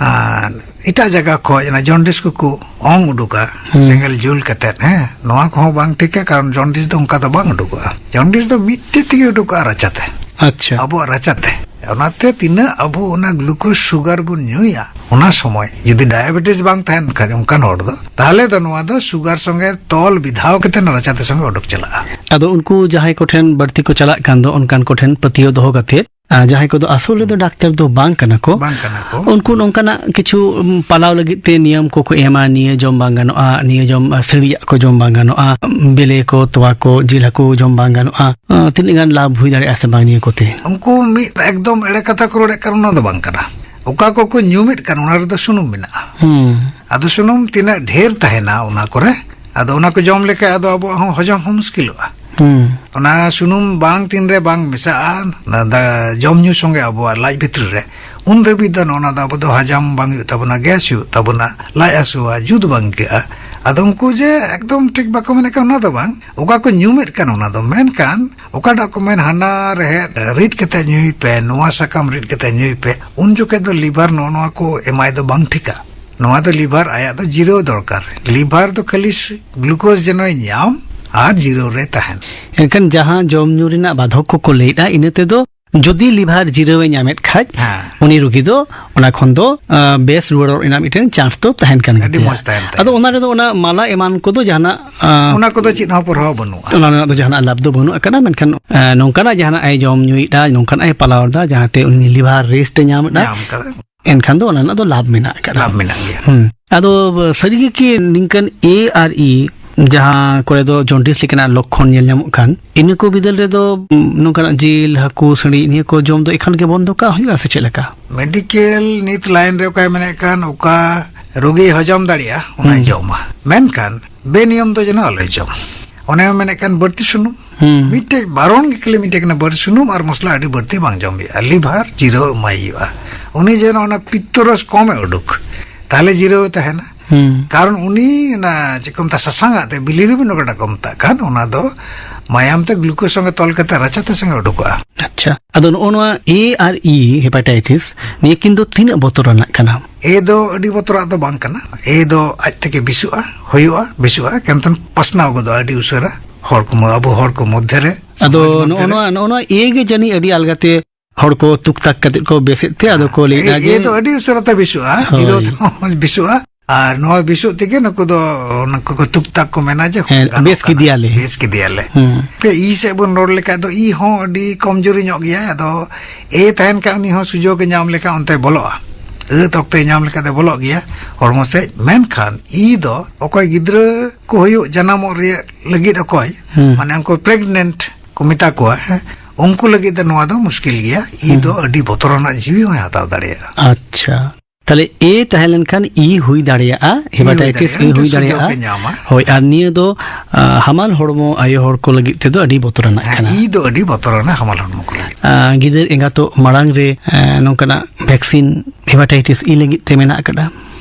ᱟᱨ ᱮᱴᱟᱜ ᱡᱟᱭᱜᱟ ᱠᱷᱚᱡ ᱚᱱᱟ ᱡᱚᱱᱰᱤᱥ ᱠᱚᱠᱚ ᱚᱝ ᱩᱰᱩᱠᱟ, ᱦᱩᱸ᱾ ᱥᱮᱸᱜᱮᱞ ᱡᱩᱞ ᱠᱟᱛᱮᱫ, ᱦᱮᱸ, ᱱᱚᱣᱟ ᱠᱚᱦᱚᱸ ᱵᱟᱝ ᱴᱷᱤᱠᱟ, ᱠᱟᱨᱚᱱ ᱡᱚᱱᱰᱤᱥ ᱫᱚ ᱚᱱᱠᱟ ᱫᱚ ᱵᱟᱝ ᱩᱰᱩᱠᱚᱜᱼᱟ᱾ ᱡᱚᱱᱰᱤᱥ ᱫᱚ ᱢᱤᱫᱴᱮᱡ ᱛᱮᱜᱮ ᱩᱰᱩᱠᱚᱜᱼᱟ, ᱨᱟᱪᱟᱛᱮ᱾ ᱟᱪᱪᱷᱟ᱾ ᱟᱵᱚᱣᱟᱜ ᱨᱟᱪᱟᱛᱮ᱾ ᱚᱱᱟᱛᱮ ᱛᱤᱱᱟᱹᱜ ᱟᱵᱚ ᱚᱱᱟ ᱜᱞᱩᱠᱳᱡᱽ ᱥᱩᱜᱟᱨ ᱵᱚᱱ ᱧᱩᱭᱟ, ᱚᱱᱟ ᱥᱚᱢᱚᱭ ᱡᱩᱫᱤ ᱰᱟᱭᱟᱵᱮᱴᱤᱥ ᱵᱟᱝ ᱛᱟᱦᱮᱱ ᱠᱷᱟᱱ ᱚᱱᱠᱟᱱ ᱦᱚᱲ ᱫᱚ, ᱛᱟᱦᱚᱞᱮ ᱫᱚ ᱱᱚᱣᱟ ᱫᱚ ᱥᱩᱜᱟᱨ ᱥᱚᱸᱜᱮ ᱛᱚᱞ ᱵᱤᱫᱷᱟᱣ ᱠᱟᱛᱮ ᱚᱱᱟ ᱨᱟᱪᱟᱛᱮ ᱥᱚᱸᱜᱮ ᱩᱰᱩᱠ ᱪᱟᱞᱟᱜᱼᱟ᱾ ᱟᱫᱚ ᱩᱱᱠᱩ ᱡᱟᱦᱟᱸᱭ ᱠᱚᱴᱷᱮᱱ ᱵᱟᱹᱲᱛᱤ ᱠᱚ ᱪᱟᱞᱟᱜ ᱠᱟᱱ ᱫᱚ, ᱚᱱᱠᱟᱱ ᱠᱚᱴᱷᱮᱱ ᱯᱟᱹᱛᱭᱟᱹᱣ ᱫᱚᱦᱚ ᱠᱟᱛᱮ, ᱟᱨ ᱡᱟᱦᱟᱸᱭ ᱠᱚᱫᱚ ᱟᱥᱚᱞ ᱨᱮᱫᱚ ᱰᱟᱠᱛᱟᱨ ᱫᱚ ᱵᱟᱝ ᱠᱟᱱᱟ ᱠᱚ, ᱵᱟᱝ ᱠᱟᱱᱟ ᱠᱚ᱾ ᱩᱱᱠᱩ ᱱᱚᱝᱠᱟᱱᱟᱜ ᱠᱤᱪᱷᱩ, ᱩᱢ, ᱯᱟᱞᱟᱣ ᱞᱟᱹᱜᱤᱫ ᱛᱮ ᱱᱤᱭᱚᱢ ᱠᱚᱠᱚ ᱮᱢᱟ, ᱱᱤᱭᱟᱹ ᱡᱚᱢ ᱵᱟᱝ ᱜᱟᱱᱚᱜᱼᱟ, ᱱᱤᱭᱟᱹ ᱡᱚᱢ, ᱟ, ᱥᱤᱲᱤᱭᱟᱜ ᱠᱚ ᱡᱚᱢ ᱵᱟᱝ ᱜᱟᱱᱚᱜᱼᱟ, ᱵᱮᱞᱮ ᱠᱚ, ᱛᱚᱣᱟ ᱠᱚ, ᱡᱤᱞ ᱦᱟᱹᱠᱩ ᱡᱚᱢ ᱵᱟᱝ ᱜᱟᱱᱚᱜᱼᱟ᱾ ᱟ, ᱛᱤᱱᱟᱹᱜ ᱜᱟᱱ ᱞᱟᱵᱷ ᱦᱩᱭ ᱫᱟᱲᱮᱭᱟᱜᱼᱟ ᱥᱮ ᱵᱟᱝ ᱱᱤᱭᱟᱹ ᱠᱚᱛᱮ? ᱩᱱᱠᱩ ᱢᱤᱫ ᱮᱠᱫᱚᱢ ᱮᱲᱮ ᱠᱟᱛᱷᱟ ᱠᱚ ᱨᱚᱲᱮᱫ ᱠᱟᱱ, ᱚᱱᱟ ᱫᱚ ᱵᱟᱝ ᱠᱟᱱᱟ᱾ ᱚᱠᱟ ᱠᱚᱠᱚ ᱧᱩᱢᱮᱫ ᱠᱟᱱ, ᱚᱱᱟ ᱨᱮᱫᱚ ᱥᱩᱱᱩᱢ ᱢᱮᱱᱟᱜᱼᱟ᱾ ᱦᱩᱸ᱾ ᱟᱫᱚ ᱥᱩᱱᱩᱢ ᱛᱤᱱᱟᱹᱜ ᱰᱷᱮᱨ ᱛᱟᱦᱮᱱᱟ ᱚᱱᱟ ᱠᱚᱨᱮ, ᱟᱫᱚ ᱚᱱᱟ ᱠᱚ ᱡᱚᱢ ᱞᱮᱠᱷᱟᱡ ᱟᱫᱚ ᱟᱵᱚᱣᱟᱜ ᱦᱚᱸ ᱦᱚᱡᱚᱢ ᱦᱚᱸ ᱢᱩᱥᱠᱤᱞᱚᱜᱼᱟ᱾ ᱦᱩᱸ᱾ ᱚᱱᱟ ᱥᱩᱱᱩᱢ ᱵᱟᱝ ᱛᱤᱱᱨᱮ ᱵᱟᱝ ᱢᱮᱥᱟᱜᱼᱟ, ᱚᱱᱟ ᱫᱟ-, ᱡᱚᱢ ᱧᱩ ᱥᱚᱸᱜᱮ ᱟᱵᱚᱣᱟᱜ ᱞᱟᱡ ᱵᱷᱤᱛᱨᱤ ᱨᱮ, ᱩᱱ ᱫᱷᱟᱹᱵᱤᱡ ᱫᱚ ᱱᱚᱜᱼᱚ ᱱᱟ ᱫᱚ ᱟᱵᱚ ᱫᱚ ᱦᱟᱡᱟᱢ ᱵᱟᱝ ᱦᱩᱭᱩᱜ ᱛᱟᱵᱚᱱᱟ, ᱜᱮᱥ ᱦᱩᱭᱩᱜ ᱛᱟᱵᱚᱱᱟ, ᱞᱟᱡ ᱦᱟᱹᱥᱩᱣᱟ, ᱡᱩᱛ ᱵᱟᱝ ᱟᱹᱭᱠᱟᱹᱜᱼᱟ᱾ ᱟᱫᱚ ᱩᱱᱠᱩ ᱡᱮ ᱮᱠᱫᱚᱢ ᱴᱷᱤᱠ ᱵᱟᱠᱚ ᱢᱮᱱᱮᱫ ᱠᱟᱱ, ᱚᱱᱟ ᱫᱚ ᱵᱟᱝ, ᱚᱠᱟ ᱠᱚ ᱧᱩᱢᱮᱫ ᱠᱟᱱ ᱚᱱᱟ ᱫᱚ, ᱢᱮᱱᱠᱷᱟᱱ ᱚᱠᱟᱴᱟᱜ ᱠᱚ ᱢᱮᱱ ᱦᱟᱱᱟ ᱨᱮᱦᱮᱫ ᱨᱤᱫ ᱠᱟᱛᱮ ᱧᱩᱭ ᱯᱮ, ᱱᱚᱣᱟ ᱥᱟᱠᱟᱢ ᱨᱤᱫ ᱠᱟᱛᱮ ᱧᱩᱭ ᱯᱮ, ᱩᱱ ᱡᱚᱠᱷᱮᱡ ᱫᱚ ᱞᱤᱵᱷᱟᱨ ᱱᱚᱜᱼᱚ ᱱᱚᱣᱟ ᱠᱚ ᱮᱢᱟᱭ ᱫᱚ ᱵᱟᱝ ᱴᱷᱤᱠᱟ᱾ ᱱᱚᱣᱟ ᱫᱚ ᱞᱤᱵᱷᱟᱨ ᱟᱭᱟᱜ ᱫᱚ ᱡᱤᱨᱟᱹᱣ ᱫᱚᱨᱠᱟᱨ᱾ ᱞᱤᱵᱷᱟᱨ ᱫᱚ ᱠᱷᱟᱹᱞᱤ ᱥᱩ-, ᱜᱞᱩᱠᱳᱡᱽ ᱡᱮᱱᱚᱭ ᱧᱟᱢ ᱟᱨ ᱡᱤᱨᱟᱹᱣ ᱨᱮ ᱛᱟᱦᱮᱱ᱾ ᱮᱱᱠᱷᱟᱱ ᱡᱟᱦᱟᱸ ᱡᱚᱢ ᱧᱩ ᱨᱮᱱᱟᱜ ᱵᱟᱫᱷᱚᱠ ᱠᱚᱠᱚ ᱞᱟᱹᱭᱮᱫᱼᱟ, ᱤᱱᱟᱹ ᱛᱮᱫᱚ ᱡᱩᱫᱤ ᱞᱤᱵᱷᱟᱨ ᱡᱤᱨᱟᱹᱣ ᱮ ᱧᱟᱢᱮᱫ ᱠᱷᱟᱡ, ᱦᱮᱸ᱾ ᱩᱱᱤ ᱨᱩᱜᱤ ᱫᱚ ᱚᱱᱟ ᱠᱷᱚᱱ ᱫᱚ, ᱟ, ᱵᱮᱥ ᱨᱩᱣᱟᱹᱲᱚᱜ ᱨᱮᱱᱟᱜ ᱢᱤᱫᱴᱮᱱ ᱪᱟᱱᱥ ᱫᱚ ᱛᱟᱦᱮᱱ ᱠᱟᱱ ᱟᱹᱰᱤ ᱜᱮᱛᱟᱭᱟ᱾ ᱢᱚᱡᱽ ᱛᱟᱦᱮᱱ ᱛᱟᱭᱟ᱾ ᱟᱫᱚ ᱚᱱᱟ ᱨᱮᱫᱚ ᱚᱱᱟ ᱢᱟᱞᱟ ᱮᱢᱟᱱ ᱠᱚᱫᱚ ᱡᱟᱦᱟᱱᱟᱜ, ᱟ, ᱚᱱᱟ ᱠᱚᱫᱚ ᱪᱮᱫ ᱦᱚᱸ ᱯᱨᱚᱵᱷᱟᱵᱽ ᱵᱟᱹᱱᱩᱜᱼᱟ᱾ ᱚᱱᱟ ᱨᱮᱱᱟᱜ ᱫᱚ ᱡᱟᱦᱟᱱᱟᱜ ᱞᱟᱵᱷ ᱫᱚ ᱵᱟᱹᱱᱩᱜ ᱟᱠᱟᱫᱟ, ᱢᱮᱱᱠᱷᱟᱱ, ᱟ, ᱱᱚᱝᱠᱟᱱᱟᱜ ᱡᱟᱦᱟᱱᱟᱜ ᱮ ᱡᱚᱢ ᱧᱩᱭᱮᱫᱟ, ᱱᱚᱝᱠᱟᱱᱟᱜ ᱮ ᱯᱟᱞᱟᱣ ᱮᱫᱟ, ᱡᱟᱦᱟᱸᱛᱮ ᱩᱱᱤ ᱞᱤᱵᱷᱟᱨ ᱨᱮᱥᱴ ᱮ ᱧᱟᱢ ᱮᱫᱟ, ᱧᱟᱢ ᱠᱟᱫᱟ᱾ ᱮᱱᱠᱷᱟᱱ ᱫᱚ ᱚᱱᱟ ᱨᱮᱱᱟᱜ ᱫᱚ ᱞᱟᱵᱷ ᱢᱮᱱᱟᱜ ᱟᱠᱟᱫᱟ᱾ ᱞᱟᱵᱷ ᱢᱮᱱᱟᱜ ᱜᱮᱭᱟ᱾ ᱦᱩᱸ᱾ ᱟᱫᱚ ᱥᱟᱹᱨᱤᱜᱮ ᱠᱤ ᱱᱤᱝᱠᱟᱹᱱ ᱮ ᱟᱨ ᱤ ᱡᱟᱦᱟᱸ ᱠᱚᱨᱮ ᱫᱚ ᱡᱚᱱᱰᱤᱥ ᱞᱮᱠᱟᱱᱟᱜ ᱞᱚᱠᱠᱷᱚᱱ ᱧᱮᱞ ᱧᱟᱢᱚᱜ ᱠᱟᱱ, ᱤᱱᱟᱹ ᱠᱚ ᱵᱤᱫᱟᱹᱞ ᱨᱮᱫᱚ, ᱩᱢ, ᱱᱚᱝᱠᱟᱱᱟᱜ ᱡᱤᱞ, ᱦᱟᱹᱠᱩ, ᱥᱟᱺᱰᱤ, ᱱᱤᱭᱟᱹ ᱠᱚ ᱡᱚᱢ ᱫᱚ ᱮᱠᱟᱞ ᱜᱮ ᱵᱚᱱᱫᱚ ᱠᱟᱜ ᱦᱩᱭᱩᱜᱼᱟ ᱥᱮ ᱪᱮᱫ ᱞᱮᱠᱟ? ᱢᱮᱰᱤᱠᱮᱞ ᱱᱤᱛ ᱞᱟᱭᱤᱱ ᱨᱮ ᱚᱠᱟᱭ ᱢᱮᱱᱮᱫ ᱠᱟᱱ, ᱚᱠᱟ ᱨᱳᱜᱤᱭ ᱦᱚᱡᱚᱢ ᱫᱟᱲᱮᱭᱟᱜᱼᱟ, ᱚᱱᱟᱭ ᱦᱩᱸ᱾ ᱡᱚᱢᱟ᱾ ᱢᱮᱱᱠᱷᱟᱱ ᱵᱮᱱᱤᱭᱚᱢ ᱫᱚ ᱡᱮᱱᱚ ᱟᱞᱚᱭ ᱡᱚᱢ᱾ ᱚᱱᱮ ᱢᱮᱱᱮᱫ ᱠᱟᱱ ᱵᱟᱹᱲᱛᱤ ᱥᱩᱱᱩᱢ᱾ ᱦᱩᱸ᱾ ᱢᱤᱫᱴᱮᱡ ᱵᱟᱨᱚᱱ ᱜᱮ ᱠᱷᱟᱹᱞᱤ ᱢᱤᱫᱴᱮᱡ ᱠᱟᱱᱟ, ᱵᱟᱹᱲᱛᱤ ᱥᱩᱱᱩᱢ ᱟᱨ ᱢᱚᱥᱞᱟ ᱟᱹᱰᱤ ᱵᱟᱹᱲᱛᱤ ᱵᱟᱝ ᱡᱚᱢ ᱦᱩᱭᱩᱜᱼᱟ᱾ ᱞᱤᱵᱷᱟᱨ ᱡᱤᱨᱟᱹᱣ ᱮᱢᱟᱭ ᱦᱩᱭᱩᱜᱼᱟ᱾ ᱩᱱᱤ ᱡᱮᱱᱚ ᱚᱱᱟ ᱯᱤᱛᱛᱚ ᱨᱚᱥ ᱠᱚᱢᱮ ᱩᱰᱩᱠ, ᱛᱟᱦᱞᱮ ᱡᱤᱨᱟᱹᱣ ᱛᱟᱦᱮᱱᱟ᱾ ᱦᱩᱸ᱾ ᱠᱟᱨᱚᱱ ᱩᱱᱤ ᱚᱱᱟ ᱪᱮᱫ ᱠᱚ ᱢᱮᱛᱟᱜᱼᱟ, ᱥᱟᱥᱟᱝ ᱟᱜ ᱛᱮ, ᱵᱤᱞᱤᱨᱩᱵᱤᱱ ᱚᱠᱟᱴᱟᱜ ᱠᱚ ᱢᱮᱛᱟᱜ ᱠᱟᱱ, ᱚᱱᱟ ᱫᱚ ᱢᱟᱭᱟᱢ ᱛᱮ ᱜᱞᱩᱠᱳᱡᱽ ᱥᱚᱸᱜᱮ ᱛᱚᱞ ᱠᱟᱛᱮ ᱨᱟᱪᱟ ᱛᱮ ᱥᱚᱸᱜᱮ ᱩᱰᱩᱠᱚᱜᱼᱟ᱾ ᱟᱪᱪᱷᱟ, ᱟᱫᱚ ᱱᱚᱜᱼᱚ ᱱᱚᱣᱟ ᱮ ᱟᱨ ᱤ ᱦᱮᱯᱟᱴᱟᱭᱴᱤᱥ, ᱱᱤᱭᱟᱹ ᱠᱤᱱ ᱫᱚ ᱛᱤᱱᱟᱹᱜ ᱵᱚᱛᱚᱨᱟᱱᱟᱜ ᱠᱟᱱᱟ? ᱮ ᱫᱚ ᱟᱹᱰᱤ ᱵᱚᱛᱚᱨᱟᱜ ᱫᱚ ᱵᱟᱝ ᱠᱟᱱᱟ᱾ ᱮ ᱫᱚ ᱟᱡ ᱛᱮᱜᱮ ᱵᱤᱥᱩᱜᱼᱟ, ᱦᱩᱭᱩᱜᱼᱟ, ᱵᱤᱥᱩᱜᱼᱟ, ᱠᱤᱱᱛᱩ ᱯᱟᱥᱱᱟᱣ ᱜᱚᱫᱚᱜᱼᱟ ᱟᱹᱰᱤ ᱩᱥᱟᱹᱨᱟ ᱦᱚᱲ ᱠᱚ ᱢᱚ-, ᱟᱵᱚ ᱦᱚᱲ ᱠᱚ ᱢᱚᱫᱽᱫᱷᱮ ᱨᱮ, ᱟᱫᱚ ᱥᱚᱢᱟᱡᱽ ᱢᱚᱫᱽᱫᱷᱮ ᱱᱚᱜᱼᱚ ᱨᱮ᱾ ᱱᱚᱣᱟ, ᱱᱚᱜᱼᱚ ᱱᱚᱣᱟ ᱮ ᱜᱮ ᱡᱟᱹᱱᱤᱡ ᱟᱹᱰᱤ ᱟᱞᱜᱟᱛᱮ ᱦᱚᱲ ᱠᱚ ᱛᱩᱠ ᱛᱟᱠ ᱠᱟᱛᱮ ᱠᱚ ᱵᱮᱥᱮᱫ ᱛᱮ, ᱟᱫᱚ ᱠᱚ ᱞᱟᱹᱭᱮᱫᱼᱟ ᱮ, ᱡᱮ ᱮ ᱫᱚ ᱟᱹᱰᱤ ᱩᱥᱟᱹᱨᱟ ᱛᱮ ᱵᱤᱥᱩᱜᱼᱟ, ᱦᱳᱭ᱾ ᱡᱤᱨᱟᱹᱣ ᱛᱮᱦᱚᱸ ᱵᱤᱥᱩᱜᱼᱟ᱾ ᱟᱨ ᱱᱚᱣᱟ ᱵᱤᱥᱩᱜ ᱛᱮᱜᱮ ᱱᱩᱠᱩ ᱫᱚ, ᱱᱩᱠᱩ ᱠᱚ ᱛᱩᱠ ᱛᱟᱠ ᱠᱚ ᱢᱮᱱᱟ ᱡᱮ ᱦᱮᱸ, ᱜᱟᱱᱚᱜ ᱵᱮᱥ ᱠᱟᱱᱟ, ᱠᱮᱫᱮᱭᱟᱞᱮ᱾ ᱵᱮᱥ ᱠᱮᱫᱮᱭᱟᱞᱮ᱾ ᱦᱩᱸ᱾ ᱯᱮ ᱤ ᱥᱮᱫ ᱵᱚᱱ ᱨᱚᱲ ᱞᱮᱠᱷᱟᱡ ᱫᱚ ᱤ ᱦᱚᱸ ᱟᱹᱰᱤ ᱠᱚᱢᱡᱳᱨᱤ ᱧᱚᱜ ᱜᱮᱭᱟ᱾ ᱟᱫᱚ ᱮ ᱛᱟᱦᱮᱱ ᱠᱷᱟᱡ ᱩᱱᱤ ᱦᱚᱸ ᱥᱩᱡᱳᱜᱽ ᱮ ᱧᱟᱢ ᱞᱮᱠᱷᱟᱱ ᱚᱱᱛᱮ ᱵᱚᱞᱚᱜᱼᱟ, ᱟᱹᱛ ᱚᱠᱛᱮ ᱧᱟᱢ ᱞᱮᱠᱷᱟᱡ ᱫᱚ ᱵᱚᱞᱚᱜ ᱜᱮᱭᱟ ᱦᱚᱲᱢᱚ ᱥᱮᱫ᱾ ᱢᱮᱱᱠᱷᱟᱱ ᱤ ᱫᱚ ᱚᱠᱚᱭ ᱜᱤᱫᱽᱨᱟᱹ ᱠᱚ ᱦᱩᱭᱩᱜ, ᱡᱟᱱᱟᱢᱚᱜ ᱨᱮᱭᱟᱜ ᱞᱟᱹᱜᱤᱫ ᱚᱠᱚᱭ, ᱦᱩᱸ᱾ ᱢᱟᱱᱮ ᱩᱱᱠᱩ ᱯᱨᱮᱜᱱᱮᱱᱴ ᱠᱚ ᱢᱮᱛᱟ ᱠᱚᱣᱟ, ᱦᱮᱸ, ᱩᱱᱠᱩ ᱞᱟᱹᱜᱤᱫ ᱫᱚ ᱱᱚᱣᱟ ᱫᱚ ᱢᱩᱥᱠᱤᱞ ᱜᱮᱭᱟ᱾ ᱤ ᱦᱩᱸ᱾ ᱫᱚ ᱟᱹᱰᱤ ᱵᱚᱛᱚᱨᱟᱱᱟᱜ ᱡᱤᱣᱤ ᱦᱚᱸᱭ ᱦᱟᱛᱟᱣ ᱫᱟᱲᱮᱭᱟᱜᱼᱟ᱾ ᱟᱪᱪᱷᱟ, ᱛᱟᱦᱞᱮ ᱮ ᱛᱟᱦᱮᱸ ᱞᱮᱱᱠᱷᱟᱱ ᱤ ᱦᱩᱭ ᱫᱟᱲᱮᱭᱟᱜᱼᱟ, ᱤ ᱦᱩᱭ ᱦᱮᱯᱟᱴᱟᱭᱴᱤᱥ ᱫᱟᱲᱮᱭᱟᱜᱼᱟ, ᱮ ᱦᱩᱭ ᱢᱤᱫᱴᱮᱱ ᱫᱟᱲᱮᱭᱟᱜᱼᱟ᱾ ᱥᱩᱡᱳᱜᱽ ᱮ ᱧᱟᱢᱟ᱾ ᱦᱳᱭ, ᱟᱨ ᱱᱤᱭᱟᱹ ᱫᱚ, ᱟ, ᱦᱟᱢᱟᱞ ᱦᱚᱲᱢᱚ ᱟᱭᱳ ᱦᱚᱲ ᱠᱚ ᱞᱟᱹᱜᱤᱫ ᱛᱮᱫᱚ ᱟᱹᱰᱤ ᱵᱚᱛᱚᱨᱟᱱᱟᱜ ᱦᱮᱸ, ᱠᱟᱱᱟ᱾ ᱤ ᱫᱚ ᱟᱹᱰᱤ ᱵᱚᱛᱚᱨᱟᱱᱟ ᱦᱟᱢᱟᱞ ᱦᱚᱲᱢᱚ ᱠᱚ ᱞᱟᱹᱜᱤᱫ᱾ ᱟ, ᱜᱤᱫᱟᱹᱨ ᱮᱸᱜᱟᱛᱚᱜ ᱢᱟᱲᱟᱝ ᱨᱮ, ᱮ, ᱱᱚᱝᱠᱟᱱᱟᱜ ᱵᱷᱮᱠᱥᱤᱱ ᱦᱮᱯᱟᱴᱟᱭᱴᱤᱥ ᱤ ᱞᱟᱹᱜᱤᱫ ᱛᱮ ᱢᱮᱱᱟᱜ ᱟᱠᱟᱫᱟ?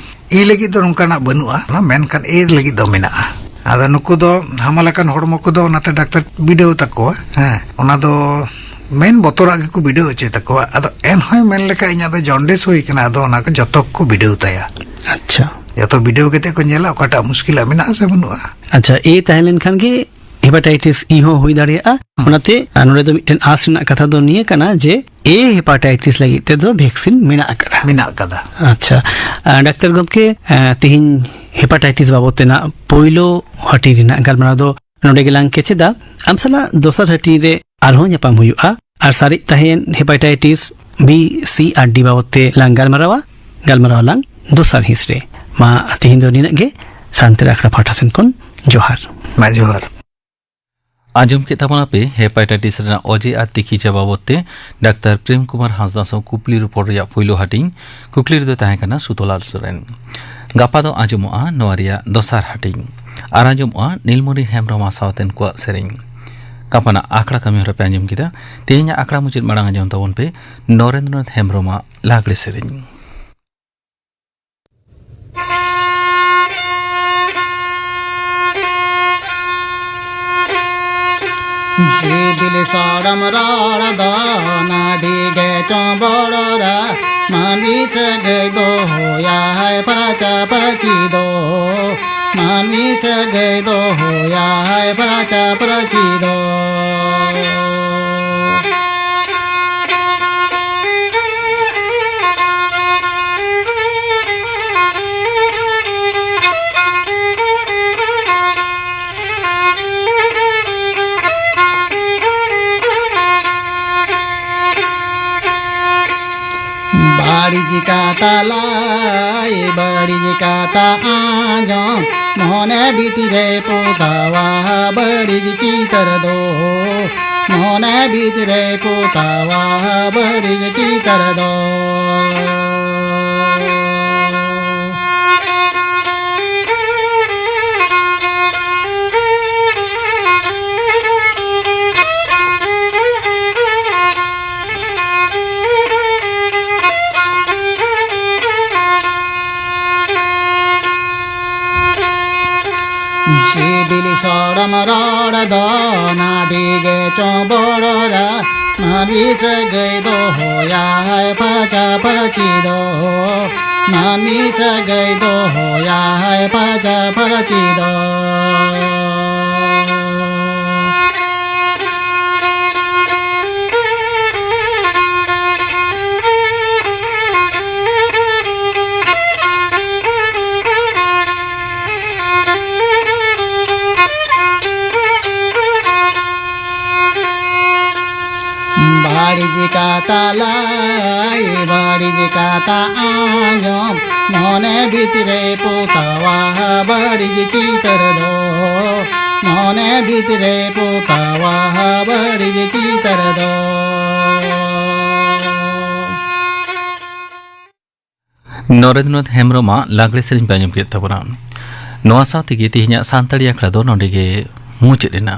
ᱤ ᱞᱟᱹᱜᱤᱫ ᱫᱚ ᱱᱚᱝᱠᱟᱱᱟᱜ ᱵᱟᱹᱱᱩᱜᱼᱟ, ᱢᱮᱱᱠᱷᱟᱱ ᱮ ᱞᱟᱹᱜᱤᱫ ᱫᱚ ᱢᱮᱱᱟᱜᱼᱟ᱾ ᱟᱫᱚ ᱱᱩᱠᱩ ᱫᱚ ᱦᱟᱢᱟᱞ ᱟᱠᱟᱱ ᱦᱚᱲᱢᱚ ᱠᱚᱫᱚ ᱚᱱᱟᱛᱮ ᱰᱟᱠᱛᱟᱨ ᱵᱤᱰᱟᱹᱣ ᱛᱟᱠᱚᱣᱟ᱾ ᱦᱮᱸ, ᱚᱱᱟ ᱫᱚ ᱢᱮᱱ ᱵᱚᱛᱚᱨᱟᱜ ᱜᱮᱠᱚ ᱵᱤᱰᱟᱹᱣ ᱦᱚᱪᱚᱭ ᱛᱟᱠᱚᱣᱟ᱾ ᱟᱫᱚ ᱮᱱᱦᱚᱸᱭ ᱢᱮᱱ ᱞᱮᱠᱷᱟᱡ ᱤᱧᱟᱹᱜ ᱫᱚ ᱡᱚᱱᱰᱤᱥ ᱦᱩᱭ ᱠᱟᱱᱟ, ᱟᱫᱚ ᱚᱱᱟ ᱠᱚ ᱡᱚᱛᱚ ᱠᱚ ᱵᱤᱰᱟᱹᱣ ᱛᱟᱭᱟ᱾ ᱟᱪᱪᱷᱟ᱾ ᱡᱚᱛᱚ ᱵᱤᱰᱟᱹᱣ ᱠᱟᱛᱮ ᱠᱚ ᱧᱮᱞᱟ ᱚᱠᱟᱴᱟᱜ ᱢᱩᱥᱠᱤᱞᱟᱜ ᱢᱮᱱᱟᱜᱼᱟ ᱥᱮ ᱵᱟᱹᱱᱩᱜᱼᱟ᱾ ᱟᱪᱪᱷᱟ, ᱮ ᱛᱟᱦᱮᱸ ᱞᱮᱱᱠᱷᱟᱱ ᱜᱮ ᱦᱮᱯᱟᱴᱟᱭᱴᱤᱥ ᱤ ᱦᱚᱸ ᱦᱩᱭ ᱫᱟᱲᱮᱭᱟᱜᱼᱟ᱾ ᱦᱩᱸ᱾ ᱚᱱᱟᱛᱮ, ᱟᱨ ᱱᱚᱰᱮ ᱫᱚ ᱢᱤᱫᱴᱮᱱ ᱟᱸᱥ ᱨᱮᱱᱟᱜ ᱠᱟᱛᱷᱟ ᱫᱚ ᱱᱤᱭᱟᱹ ᱠᱟᱱᱟ ᱡᱮ ᱮ ᱦᱮᱯᱟᱴᱟᱭᱴᱤᱥ ᱞᱟᱹᱜᱤᱫ ᱛᱮᱫᱚ ᱵᱷᱮᱠᱥᱤᱱ ᱢᱮᱱᱟᱜ ᱟᱠᱟᱫᱟ᱾ ᱢᱮᱱᱟᱜ ᱟᱠᱟᱫᱟ᱾ ᱟᱪᱪᱷᱟ, ᱟᱨ ᱰᱟᱠᱛᱟᱨ ᱜᱚᱢᱠᱮ, ᱟᱨ ᱛᱮᱦᱮᱧ ᱦᱮᱯᱟᱴᱟᱭᱴᱤᱥ ᱵᱟᱵᱚᱫ ᱛᱮᱱᱟᱜ ᱯᱳᱭᱞᱳ ᱦᱟᱹᱴᱤᱧ ᱨᱮᱱᱟᱜ ᱜᱟᱞᱢᱟᱨᱟᱣ ᱫᱚ ᱱᱚᱰᱮ ᱜᱮᱞᱟᱝ ᱠᱮᱪᱮᱫᱟ᱾ ᱟᱢ ᱥᱟᱞᱟᱜ ᱫᱚᱥᱟᱨ ᱦᱟᱹᱴᱤᱧ ᱨᱮ ᱟᱨᱦᱚᱸ ᱧᱟᱯᱟᱢ ᱦᱩᱭᱩᱜᱼᱟ᱾ ᱟᱨ ᱥᱟᱨᱮᱡ ᱛᱟᱦᱮᱸᱭᱮᱱ ᱦᱮᱯᱟᱴᱟᱭᱴᱤᱥ ᱵᱤ, ᱥᱤ ᱟᱨ ᱰᱤ ᱵᱟᱵᱚᱫ ᱛᱮ ᱞᱟᱝ ᱜᱟᱞᱢᱟᱨᱟᱣᱟ᱾ ᱜᱟᱞᱢᱟᱨᱟᱣ ᱟᱞᱟᱝ ᱫᱚᱥᱟᱨ ᱦᱤᱸᱥ ᱨᱮ᱾ ᱢᱟ ᱛᱮᱦᱮᱧ ᱫᱚ ᱱᱤᱱᱟᱹᱜ ᱜᱮ᱾ ᱥᱟᱱᱛᱟᱲ ᱟᱠᱷᱲᱟ ᱯᱟᱦᱴᱟ ᱥᱮᱱ ᱠᱷᱚᱱ ᱡᱚᱦᱟᱨ᱾ ᱢᱟ ᱡᱚᱦᱟᱨ᱾ ᱟᱸᱡᱚᱢ ᱠᱮᱫ ᱛᱟᱵᱚᱱᱟᱯᱮ ᱦᱮᱯᱟᱴᱟᱭᱴᱤᱥ ᱨᱮᱱᱟᱜ ᱚᱡᱮ ᱟᱨ ᱛᱤᱠᱤᱪᱷᱟ ᱵᱟᱵᱚᱫ ᱛᱮ ᱰᱟᱠᱛᱟᱨ ᱯᱨᱮᱢ ᱠᱩᱢᱟᱨ ᱦᱟᱸᱥᱫᱟ ᱥᱟᱶ ᱠᱩᱠᱞᱤ ᱨᱚᱯᱚᱲ ᱨᱮᱭᱟᱜ ᱯᱩᱭᱞᱩ ᱦᱟᱹᱴᱤᱧ᱾ ᱠᱩᱠᱞᱤ ᱨᱮᱫᱚ ᱛᱟᱦᱮᱸ ᱠᱟᱱᱟ ᱥᱩᱛᱚᱞᱟᱞ ᱥᱚᱨᱮᱱ᱾ ᱜᱟᱯᱟ ᱫᱚ ᱟᱸᱡᱚᱢᱚᱜᱼᱟ ᱱᱚᱣᱟ ᱨᱮᱭᱟᱜ ᱫᱚᱥᱟᱨ ᱦᱟᱹᱴᱤᱧ᱾ ᱟᱨ ᱟᱸᱡᱚᱢᱚᱜᱼᱟ ᱱᱤᱞᱢᱚᱱᱤ ᱦᱮᱢᱵᱨᱚᱢ ᱥᱟᱶᱛᱮᱱ ᱠᱚᱣᱟᱜ ᱥᱮᱨᱮᱧ᱾ ᱜᱟᱯᱟᱱᱟᱜ ᱟᱠᱷᱲᱟ ᱠᱟᱹᱢᱤ ᱦᱚᱨᱟ ᱯᱮ ᱟᱸᱡᱚᱢ ᱠᱮᱫᱟ᱾ ᱛᱮᱦᱮᱧᱟᱜ ᱟᱠᱷᱲᱟ ᱢᱩᱪᱟᱹᱫ ᱢᱟᱲᱟᱝ ᱟᱸᱡᱚᱢ ᱛᱟᱵᱚᱱ ᱯᱮ ᱱᱚᱨᱮᱱᱫᱨᱚᱱᱟᱛᱷ ᱦᱮᱢᱵᱨᱚᱢᱟᱜ ᱞᱟᱜᱽᱲᱮ ᱥᱮᱨᱮᱧ᱾ ᱥᱤᱵᱤᱞ ᱥᱚᱲᱚᱢ ᱨᱚᱲ ᱫᱚ ᱱᱟᱹᱰᱤ ᱜᱮ ᱪᱚᱸᱵᱚᱲ ᱨᱮ, ᱢᱟᱹᱱᱢᱤ ᱥᱟᱹᱜᱟᱹᱭ ᱫᱚᱦᱚᱭᱟᱭ ᱯᱷᱟᱨᱪᱟ ᱯᱷᱟᱹᱨᱪᱤ ᱫᱚ, ᱢᱟᱹᱱᱢᱤ ᱥᱟᱹᱜᱟᱹᱭ ᱫᱚᱦᱚᱭᱟᱭ ᱯᱷᱟᱨᱪᱟ ᱯᱷᱟᱹᱨᱪᱤ ᱫᱚ᱾ ᱵᱟᱹᱲᱤᱡ ᱠᱟᱛᱷᱟ ᱞᱟᱹᱭ, ᱵᱟᱹᱲᱤᱡ ᱠᱟᱛᱷᱟ ᱟᱸᱡᱚᱢ, ᱢᱚᱱᱮ ᱵᱷᱤᱛᱨᱤ ᱨᱮ ᱯᱚᱛᱟᱣᱟ ᱵᱟᱹᱲᱤᱡ ᱪᱤᱛᱟᱹᱨ ᱫᱚ, ᱢᱚᱱᱮ ᱵᱷᱤᱛᱨᱤ ᱨᱮ ᱯᱚᱛᱟᱣᱟ ᱵᱟᱹᱲᱤᱡ ᱪᱤᱛᱟᱹᱨ ᱫᱚ᱾ ᱥᱤᱵᱤᱞ ᱥᱚᱲᱚᱢ ᱨᱚᱲ ᱫᱚ ᱱᱟᱹᱰᱤ ᱜᱮ ᱪᱚᱸᱵᱚᱲ ᱨᱮ, ᱢᱟᱹᱱᱢᱤ ᱥᱟᱹᱜᱟᱹᱭ ᱫᱚᱦᱚᱭᱟᱭ ᱯᱷᱟᱨᱪᱟ ᱯᱷᱟᱹᱨᱪᱤ ᱫᱚ, ᱢᱟᱹᱱᱢᱤ ᱥᱟᱹᱜᱟᱹᱭ ᱫᱚᱦᱚᱭᱟᱭ ᱯᱷᱟᱨᱪᱟ ᱯᱷᱟᱹᱨᱪᱤ ᱫᱚ᱾ ᱵᱟᱹᱲᱤᱡ ᱠᱟᱛᱷᱟ ᱞᱟᱹᱭ, ᱵᱟᱹᱲᱤᱡ ᱠᱟᱛᱷᱟ ᱟᱸᱡᱚᱢ, ᱢᱚᱱᱮ ᱵᱷᱤᱛᱨᱮ ᱯᱚᱛᱟᱣᱟ ᱵᱟᱹᱲᱤᱡ ᱪᱤᱛᱟᱹᱨ ᱫᱚ, ᱢᱚᱱᱮ ᱵᱷᱤᱛᱨᱮ ᱯᱚᱛᱟᱣᱟ ᱵᱟᱹᱲᱤᱡ ᱪᱤᱛᱟᱹᱨ ᱫᱚ᱾ ᱱᱚᱨᱮᱱᱫᱨᱚᱱᱟᱛᱷ ᱦᱮᱢᱵᱨᱚᱢᱟᱜ ᱞᱟᱜᱽᱲᱮ ᱥᱮᱨᱮᱧ ᱯᱮ ᱟᱸᱡᱚᱢ ᱠᱮᱫ ᱛᱟᱵᱚᱱᱟ᱾ ᱱᱚᱣᱟ ᱥᱟᱶ ᱛᱮᱜᱮ ᱛᱮᱦᱮᱧᱟᱜ ᱥᱟᱱᱛᱟᱲᱤ ᱟᱠᱷᱲᱟ ᱫᱚ ᱱᱚᱰᱮ ᱜᱮ ᱢᱩᱪᱟᱹᱫ ᱮᱱᱟ᱾